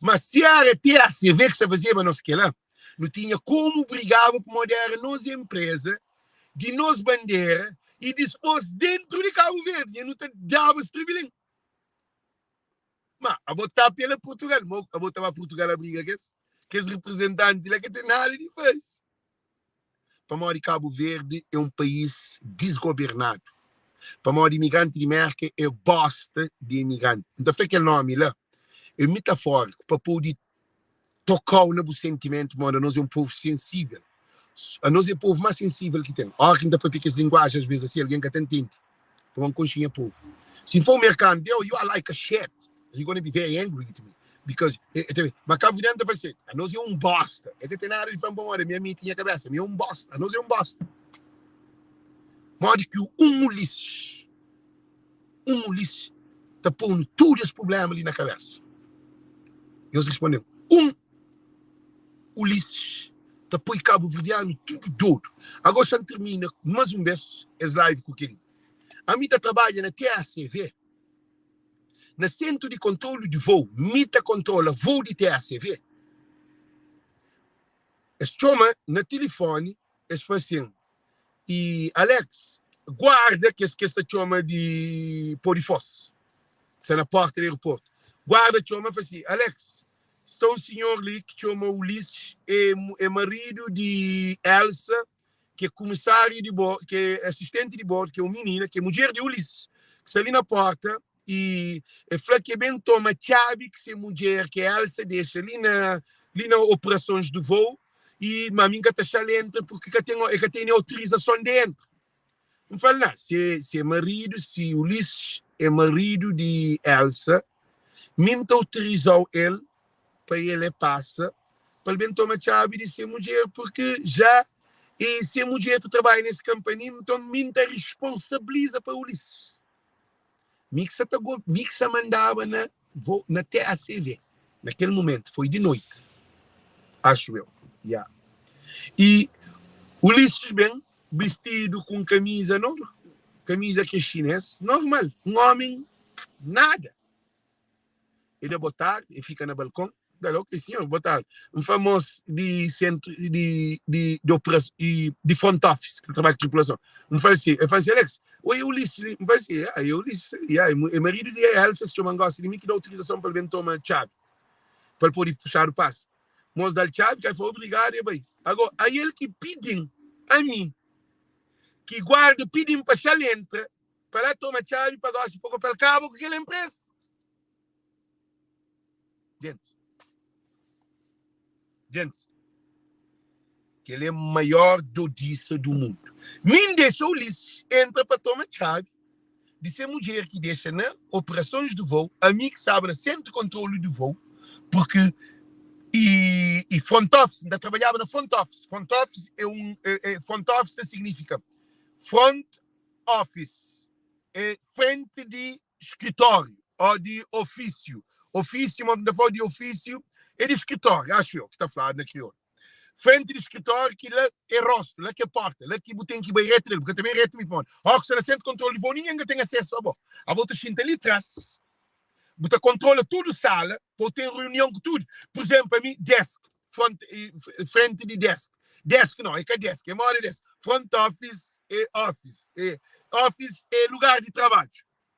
S1: Ma si era TACV ki sa fazeba nos kela, nu tinha komu brigaba pamodi era nos empresa, di nos bandera e dispos dentru di Kabu Verdi e nu ta daba stribilin. Ma abo TAP é la Portugal, mo abo ta ba Portugal a briga kes kes representanti la ka ten nada di faze. Pamodi Kabu Verdi é un país disgobernadu. Pamodi imigranti di Merka é bosta di imigranti. N ta fla kel nomi la é mitafóriku pa pode toka-u na bu sentimentu pamodi anos é un povu sensível. Anos é povu más sensível ki ten. Óras ki N ta papia kes linguajen asvês asi algen ka ta ntende pamodi N konxe nha povu. Si N for un merkanu, oh, you are like a shit, you gonna be very angry with me because ma kabuverdianu ta fla si, anos é un bosta. E ka ten nada di fla-m pamodi ami ami ti nha kabesa, ami é un bosta, anos é un bosta. Modi ki un Ulisses, un Ulisses ta pô-nu tudu es prubléma li na kabésa? Nhos responde-m, un Ulisses ta poi kabuverdianu tudu dodu. Agora xa-m tirmina más un bês es live ku kel-li. Ami ta trabadja na TACV, na Sentru di Kontrolu di Vôu. Mi ta kontrola vôu di TACV. Es txoma na tilifoni, es fla sin, I Alex, guarda kes ki es ta txoma di pô di fós, ki sta na pórta di aeroportu. Guarda txoma, fla si, Alex, sta un sinhor li ki txoma Ulisses, é, é maridu di Elsa, ki é kumisáriu di bor, ki é asistenti di bordu, ki é un minina, ki é mudjer di Ulisses, ki sta li na pórta, i el fla ki el ben toma txabi ki se mudjer, ki é Elsa, dexa li na li na operasons di voo, i ma mi N ka ta xa-l entra purki ka ten, el ka tene autorizason di entra. N fla-l, na, se se maridu, si Ulisses é maridu di Elsa, mi N ta autoriza-u el pa el e pasa pa el ben toma txabi di se mudjer, purki ja e se mudjer ta trabadja nes kanpania, nton mi N ta risponsabiliza pa Ulisses. Mi ki sa ta go, mi ki sa mandaba na vo, na TACV na kel momentu, foi di noiti, axu eu, ya. I Ulisses ben bistidu ku un kamiza nor, kamiza ki é xinês, normal, un ómi nada. E da botardi, e fika na balkon, da ok sinhor, botardi. N fla mos di sentru di di di opera di di front office ki ta trabadja ku tripulason. N fla si, el fla si, Alex, oi Ulisses li. N fla si, ya, é Ulisses li, ya, é maridu di Elsa, se txoma N gosta di mi ki da autorizason pa el ben toma txabi, pa el pode puxadu pasa. Mos da-l txabi, ka el fla obrigadu, e bai. Ago, a el ki pidi-m ami, ki guarda pidi-m pa xa-l entra, Pa la toma txabi pa gosi pa pa el kaba ku kel empresa. Gente, gente, kel é maior dodisa do mundo. Min dexa Ulisses entra pa toma txabi di se mudjer ki dexa na operações de voo, ami ki staba na centro de controle de voo, porque e, e front office, nta trabalhaba na front office. Front office é um é, é, front office significa front Office é frenti di skritóriu ô di ofísiu. Ofísiu, ma ki N ta fla di ofísiu é di skritóriu, axu eu, ki ta fladu na kriolu. Frenti di skritóriu ki la é rostu, la ki é porta, la ki bu ten ki bai retu nel, bu ka ta ben retu mi pamodi óras ki sta na sentru di kontrolu di voo ningen ka ten asesu a bo. Abo ta xinta li tras, bu ta kontrola tudu sala pa bu ten reunion ku tudu. Pur izénplu, ami, desk, front, frente di desk. Desk não, é ka desk, é mora desk. Front office é office. É, office é lugar de trabalho.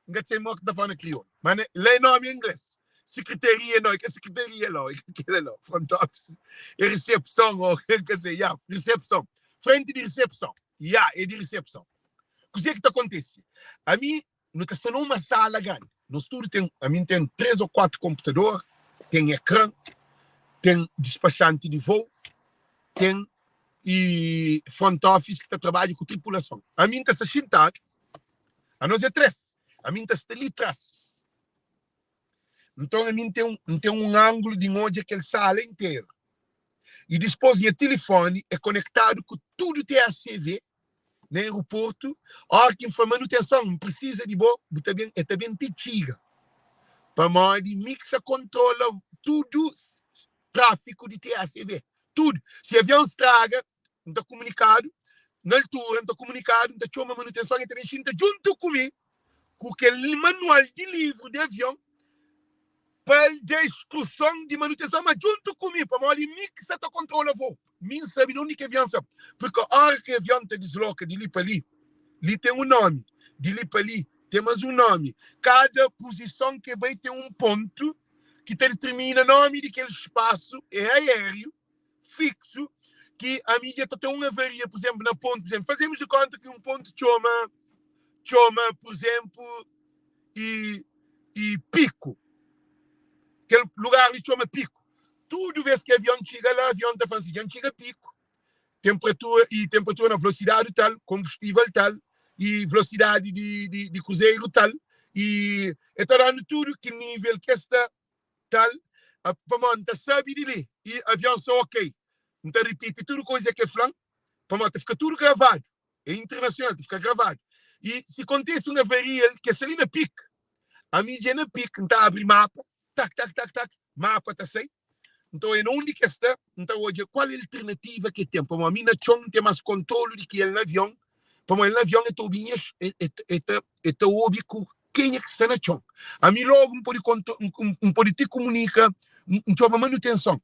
S1: Nunca sei mo que tá falando crioulo. Mas lá é nome em inglês. Secretaria não, é que secretaria não, é que aquilo não. Front office é recepção, ou quer dizer, yeah, recepção. Frente de recepção. Yeah, é de recepção. O que é que tá acontece? A mim, Nu ta sta na uma sala grandi. Nos tudu ten, ami N ten 3 ô 4 konputador, ten ekran, ten dispaxanti di vou, ten i front office ki ta trabadja ku tripulason. Ami N ta sta xintadu, anos é 3, ami N ta sta li tras. Nton ami N ten, N ten un angulu di N odja kel sala interu. I dispôs nha tilifoni é konektadu ku tudu TACV na aeroportu, óra ki N fla manutenson, N prisiza di bo, bu ta ben, el ta ben ti txiga. Pamodi mi ki sa kontrola tudu tráfiku di TACV. Tudu. Si avion straga, N ta kumunikadu na altura, N ta kumunikadu, N ta txoma manutenson, el ta ben xinta djuntu ku mi ku kel manual di livru di avion pa el da instruson di manutenson, ma djuntu ku mi, pamodi mi ki sa ta kontrola voo. Mi N sabe di undi ki avion sa. Purki óra ki avion ta disloka di li pa li, li ten un nómi, di li pa li ten más un nómi. Kada puzison ki el bai ten un pontu ki ta ditirmina nómi di kel spasu é aériu fixu ki ami dja ta ten un avaria, pur izénplu, na pontu, pur izénplu, fazemos di konta ki un pontu txoma, txoma, pur izénplu, i, i Piku. Kel lugar li txoma Piku. Tudu vez ki avion txiga la, avion ta fla si, dja N txiga Piku. Tenperatura, i tenperatura na velosidadi tal, konbustível tal, i velosidadi di, di, di kruzeru tal, i e ta danu tudu ki nível ki es sta. Tal, pamodi N ta sabe di li i avion sta ok. N ta ripiti tudu kuza ki el fla-m, pamodi ta fika tudu gravadu. É internasional, ta fika gravadu. I si kontise un avaria ki es sta li na pik, ami dja na pik, N ta abri mapa, tak, tak, tak, tak, mapa ta sai. N ta oja na undi ki es sta, N ta odja kual alternativa ki el ten, pamodi mi na txon N ten más kontrolu di ki el na avion, pamodi el na avion el ta obi nha, el ta obi ku kenha ki sta na txon. Ami logu N pode konta, N pode ti kumunika, N txoma manutenson.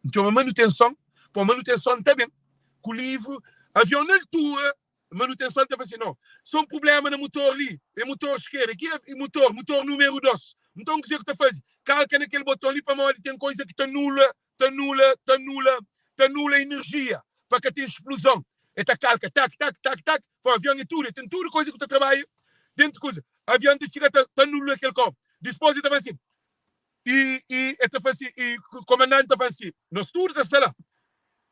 S1: N txoma manutenson, pô manutenson ta ben ku livru, avion na altura, manutenson ta fla si, no, so un prublema na mutor li, é mutor skerda, ki é mutor, mutor numeru 2. Nton kuzê ku ta faze? Kalka na kel boton li pamodi ten koza ki ta nula ta nula, ta nula, ta nula enerjia pa ka ten spluzon. E ta kalka tak, tak, tak, tak, pa avion e tudu, e ten tudu koza ku ta trabadja dentu kuza. Avion ta txiga ta, ta nula kel kopu. Dispos e ta fala si, i, i e ta fala si, i komandanti ta fala si, nos tudu ta sta la.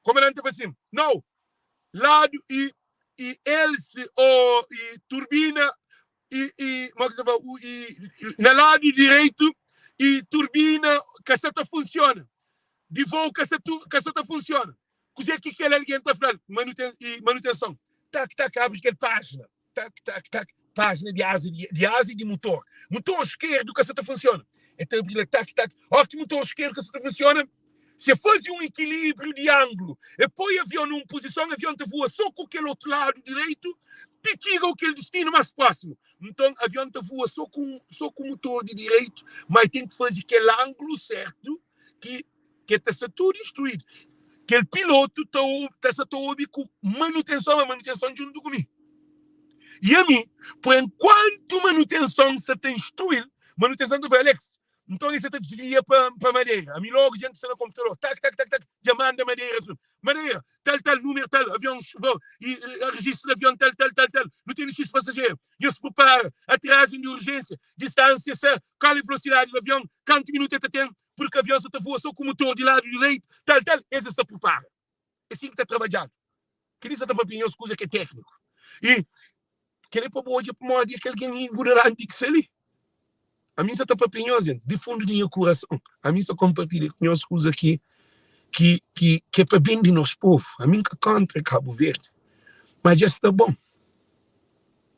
S1: Komandanti ta fala si, nau, ladu i, i hélice o i turbina i, i, mo ki ta fala, i, na ladu direitu i turbina ka sa ta funsiona, di voo ka sa tu, ka sa ta funsiona. Kuzê ki kel algen ta fla-l? Manuten, i manutenson. Tak, tak, abri kel pájina. Tak, tak, tak, pájina di aza di, di aza i di mutor. Mutor skerdu ka sa ta funsiona. E ta abri la, tak, tak. Óras ki mutor skerdu ka sa ta funsiona, si e faze un ikilíbriu di anglu, e poi avion na un puzison, avion ta voa sô ku kel otu ladu direitu ti txiga kel distinu más prósimu. Nton, avion ta voa sô ku, sô ku mutor di direitu, má e ten ki faze kel anglu sértu ki ki ta sta tudu instruídu. Kel pilotu ta, ta sta ta obi ku manutenson, ma manutenson djuntu ku mi. I ami, por enkuantu manutenson sta ta instruí-l, manutenson ta fla, Alex, Nton el sa ta disvia pa pa Madeira. Ami logu dja N sta na konputador, tak tak tak tak, dja manda Madeira asuntu. Madeira, tal tal, numeru tal, avion vou i rejistu di avion tal tal tal tal, nu tene xis pasajeru, nhos pripara, aterajen di urjensia, distansia sa, kal e velosidadi di avion, kantu minutu el ta ten, purki avion sa ta voa so ku mutor di ladu direitu, tal tal, es es ta pripara. É sin ki ta trabadjadu. Kel-li sa ta papia nhos kuza ki é tékniku. I kel-li é pa bu odja pamodi é kel algen ignoranti ki sta li. Ami N sa ta papia nhos, gentis, di fundu di nha kurason. Ami N sa konpartilha ku nhos kuza ki ki ki ki é pa ben di nos povu. Ami N ka kóntra Kabu Verdi, ma dja sta bon.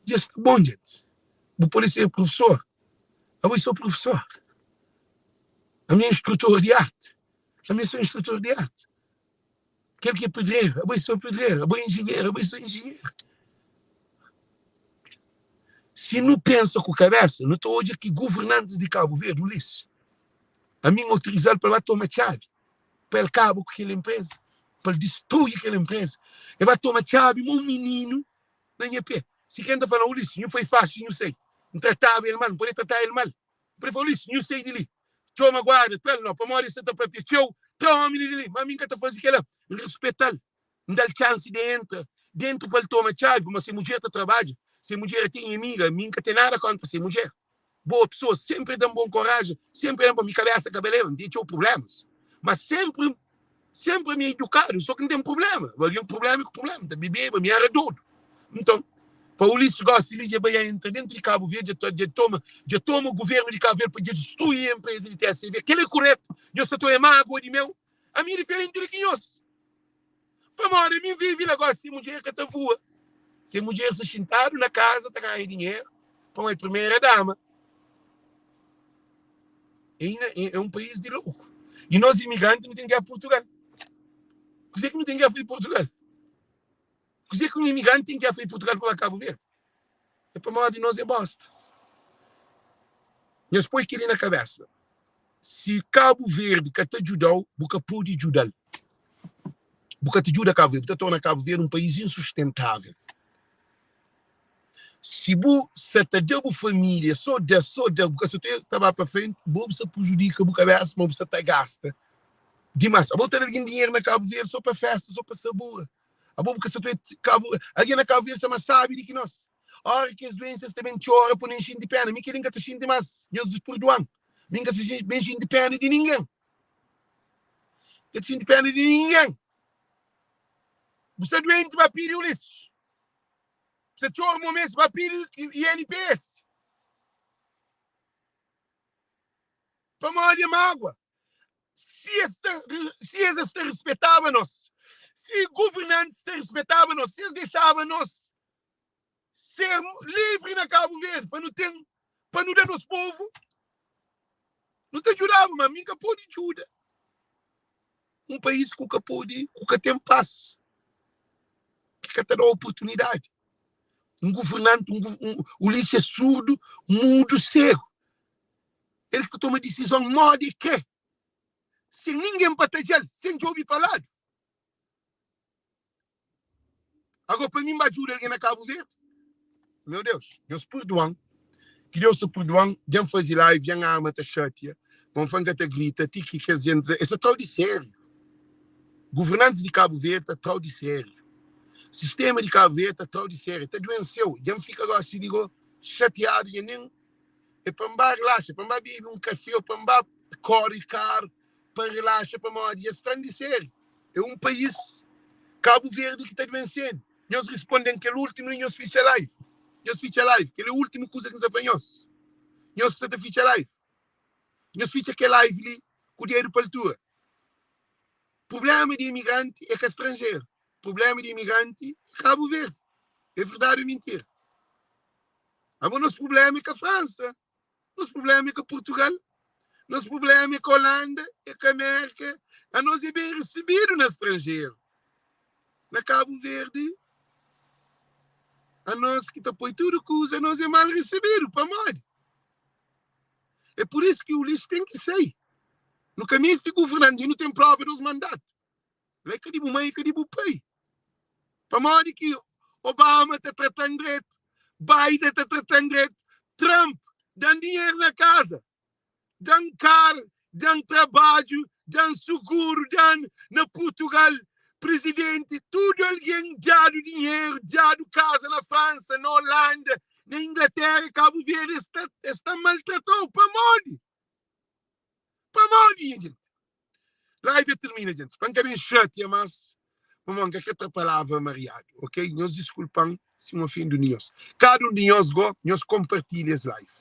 S1: Dja sta bon, gentis. Bu pode ser profesor, abo é so profesor. Ami é instrutor di arti, ami é so instrutor di arti. Kel ki é pedreru, abo é sô pedreru, abo é enjinheru, abo é sô enjinheru. Si nu pensa ku kabésa, nu ta odja ki governantis di Kabu Verdi, Ulisses, ami N otorizal pa el ba toma txabi, pa el kaba ku kel enpreza, pa el distrui kel enpreza. El ba toma txabi ma un mininu na nha pé. Si ken ta fla, Ulisses, nhu foi faxi, nhu sai. N trataba el mal, N pode trataba el mal. N pode fla, Ulisses, nhu sai di li. Txoma guarda, tra-l no, pamodi el sta ta papia txeu, tra omi li di li. Má mi N ka ta faze kel-la. N rispeta-l, N da-l txansi di entra dentu pa el toma txabi, pamodi se mudjer ta trabadja, se mudjer é te nha amiga, mi N ka ten nada kóntra se mudjer. Boa pesoa, sénpri el da-m bon koraji, sénpri el da-m, mi kabésa ka baleba, N ten txeu prublémas, má sénpri, sénpri ami é idukadu, sô ki N ten prubléma. Algen ku prubléma é ku prubléma, N ta bebeba, mi éra dodu. Nton, pa Ulisses gósi li dja bai entra dentu di Kabu Verdi, dja dja toma, dja toma guvernu di Kabu Verdi pa dja distrui enpreza di TSV. Kel-li é kuretu? Nhos ta toma mágua di meu? Ami é diferenti di ki nhos. Pamodi ami N vive la gósi, se mudjer ka ta voa. Se mudjer sta xintadu na kaza ta ganha dinheru, pamodi é primera dama. É, é un país di louku. I nos imigranti nu ten ki ir Portugal. Kuzê ki nu ten ki ir Portugal? Kuzê ki un imigranti ten ki ir Portugal pa ba Cabo Verde? É pamodi nos é bosta. Nhos poi kel-li na kabésa. Si Cabo Verde ka ta djuda-u, bu ka pode djuda-l. Bu ka ta djuda Cabo Verde, bu ta torna Cabo Verde un país insustentável. Si bu sa ta da bu família sô da, sô da, bu ka sa ta ba pa frenti, bo bu sa prujudika bu kabésa, ma bu sa ta gasta dimás. Abo bu ta da algen dinheru na Cabo Verde sô pa fésta, sô pa sabura. Abo bu ka sa ta Cabo, algen na Cabo Verde sta más sábi di ki nos. Óra ki es duense es ta ben txora pa nu ben xinti péna. Mi kel-li N ka ta xinti más. Nhos purdua-m. Mi N ka sa ben xinti péna di ningen. N ka ta xinti péna di ningen. Bu sta duenti, ba pidi Ulisses. Bu sta txora momentu, ba pidi INPS. Pamodi é mágua. Si es ta, si es es ta rispetaba nos, si governantis ta rispetaba nos, si es dexaba nos ser livri na Kabu Verdi pa nu ten, pa nu da nos povu, nu ta djudaba, ma mi N ka pode djuda un país ku ka pode, ku ka ten pas, ki ka ta da oportunidadi. Un governanti, un, un, Ulisses é surdu, mudu, segu. El ki ta toma disizon modi e kre, sen ningen pa tadja-l, sen djobe pa ladu. Agora, pa mi, N ba djuda algen na Kabu Verdi? Meu Deus, Deus purdua-m, ki Deus ta purdua-m, dja N faze live, dja N ama ta xatia, ma N fla N ka ta grita, ti ki kes jenti, es ta tra-u di sériu. Governantis di Kabu Verdi ta tra-u di sériu. Sistema di Kabu Verdi ta tra-u di sériu, ta duense-u. Dja N fika gosi di go xatiadu, dja nen É pa N ba relaxa, pa N ba bebe un kafé ô pa N ba kóre karu pa relaxa pamodi es tra-m di sériu. É un país, Kabu Verdi, ki ta duense-nu. Nhos responde-m kel últimu li, nhos fitxa live. Nhos fitxa live. Kel é últimu kuza ki N sta fla nhos. Nhos ki sta ta fitxa live. Nhos fitxa kel live li ku dedu pa altura. Prubléma di imigranti é ka stranjeru. Prubléma di imigranti é Kabu Verdi. É verdadi ô mintira? Abo nos prublema é ka Fransa, nos prublema é ka Portugal, nos prublema é ka Holanda, é ka Amérika. Anos é ben risibidu na stranjeru. Na Kabu Verdi, anos ki ta poi tudu kuza, anos é mal risibidu. Pamodi? É pur isu ki Ulisses ten ki sai. Nu ka meste governanti, nu ten prova dos mandatu. La é ka di bu mai, é ka di bu pai. Pamodi ki Obama ta trata-m dretu, Biden ta trata-m dretu, Trump da-m dinheru na kaza, da-m karu, da-m trabadju, da-m suguru, da-m na Purtugal, prizidenti, tudu algen dadu dinheru, dadu kaza na Fransa, na Holanda, na Inglatéra, Kabu Verdi es ta, es ta maltrata-u. Pamodi? Pamodi, nha jenti? Live termina, gente. Pa N ka ben xatia más, pamodi N ka kre tra palavra mariadu, ok? Nhos diskulpa-m si N ofende un di nhos. Kada un di nhos go, nhos konpartilha es live.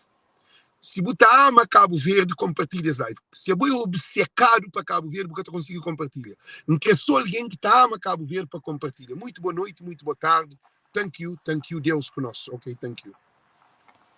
S1: Si bu ta ama Kabu Verdi, konpartilha es live. Si abo é obsekadu pa Kabu Verdi, bu ka ta konsigi konpartilha. N kre so algen ki ta ama Kabu Verdi pa konpartilha. Muitu boa noiti, muitu boa tardi. Thank you, thank you. Deus ku nos, ok? Thank you.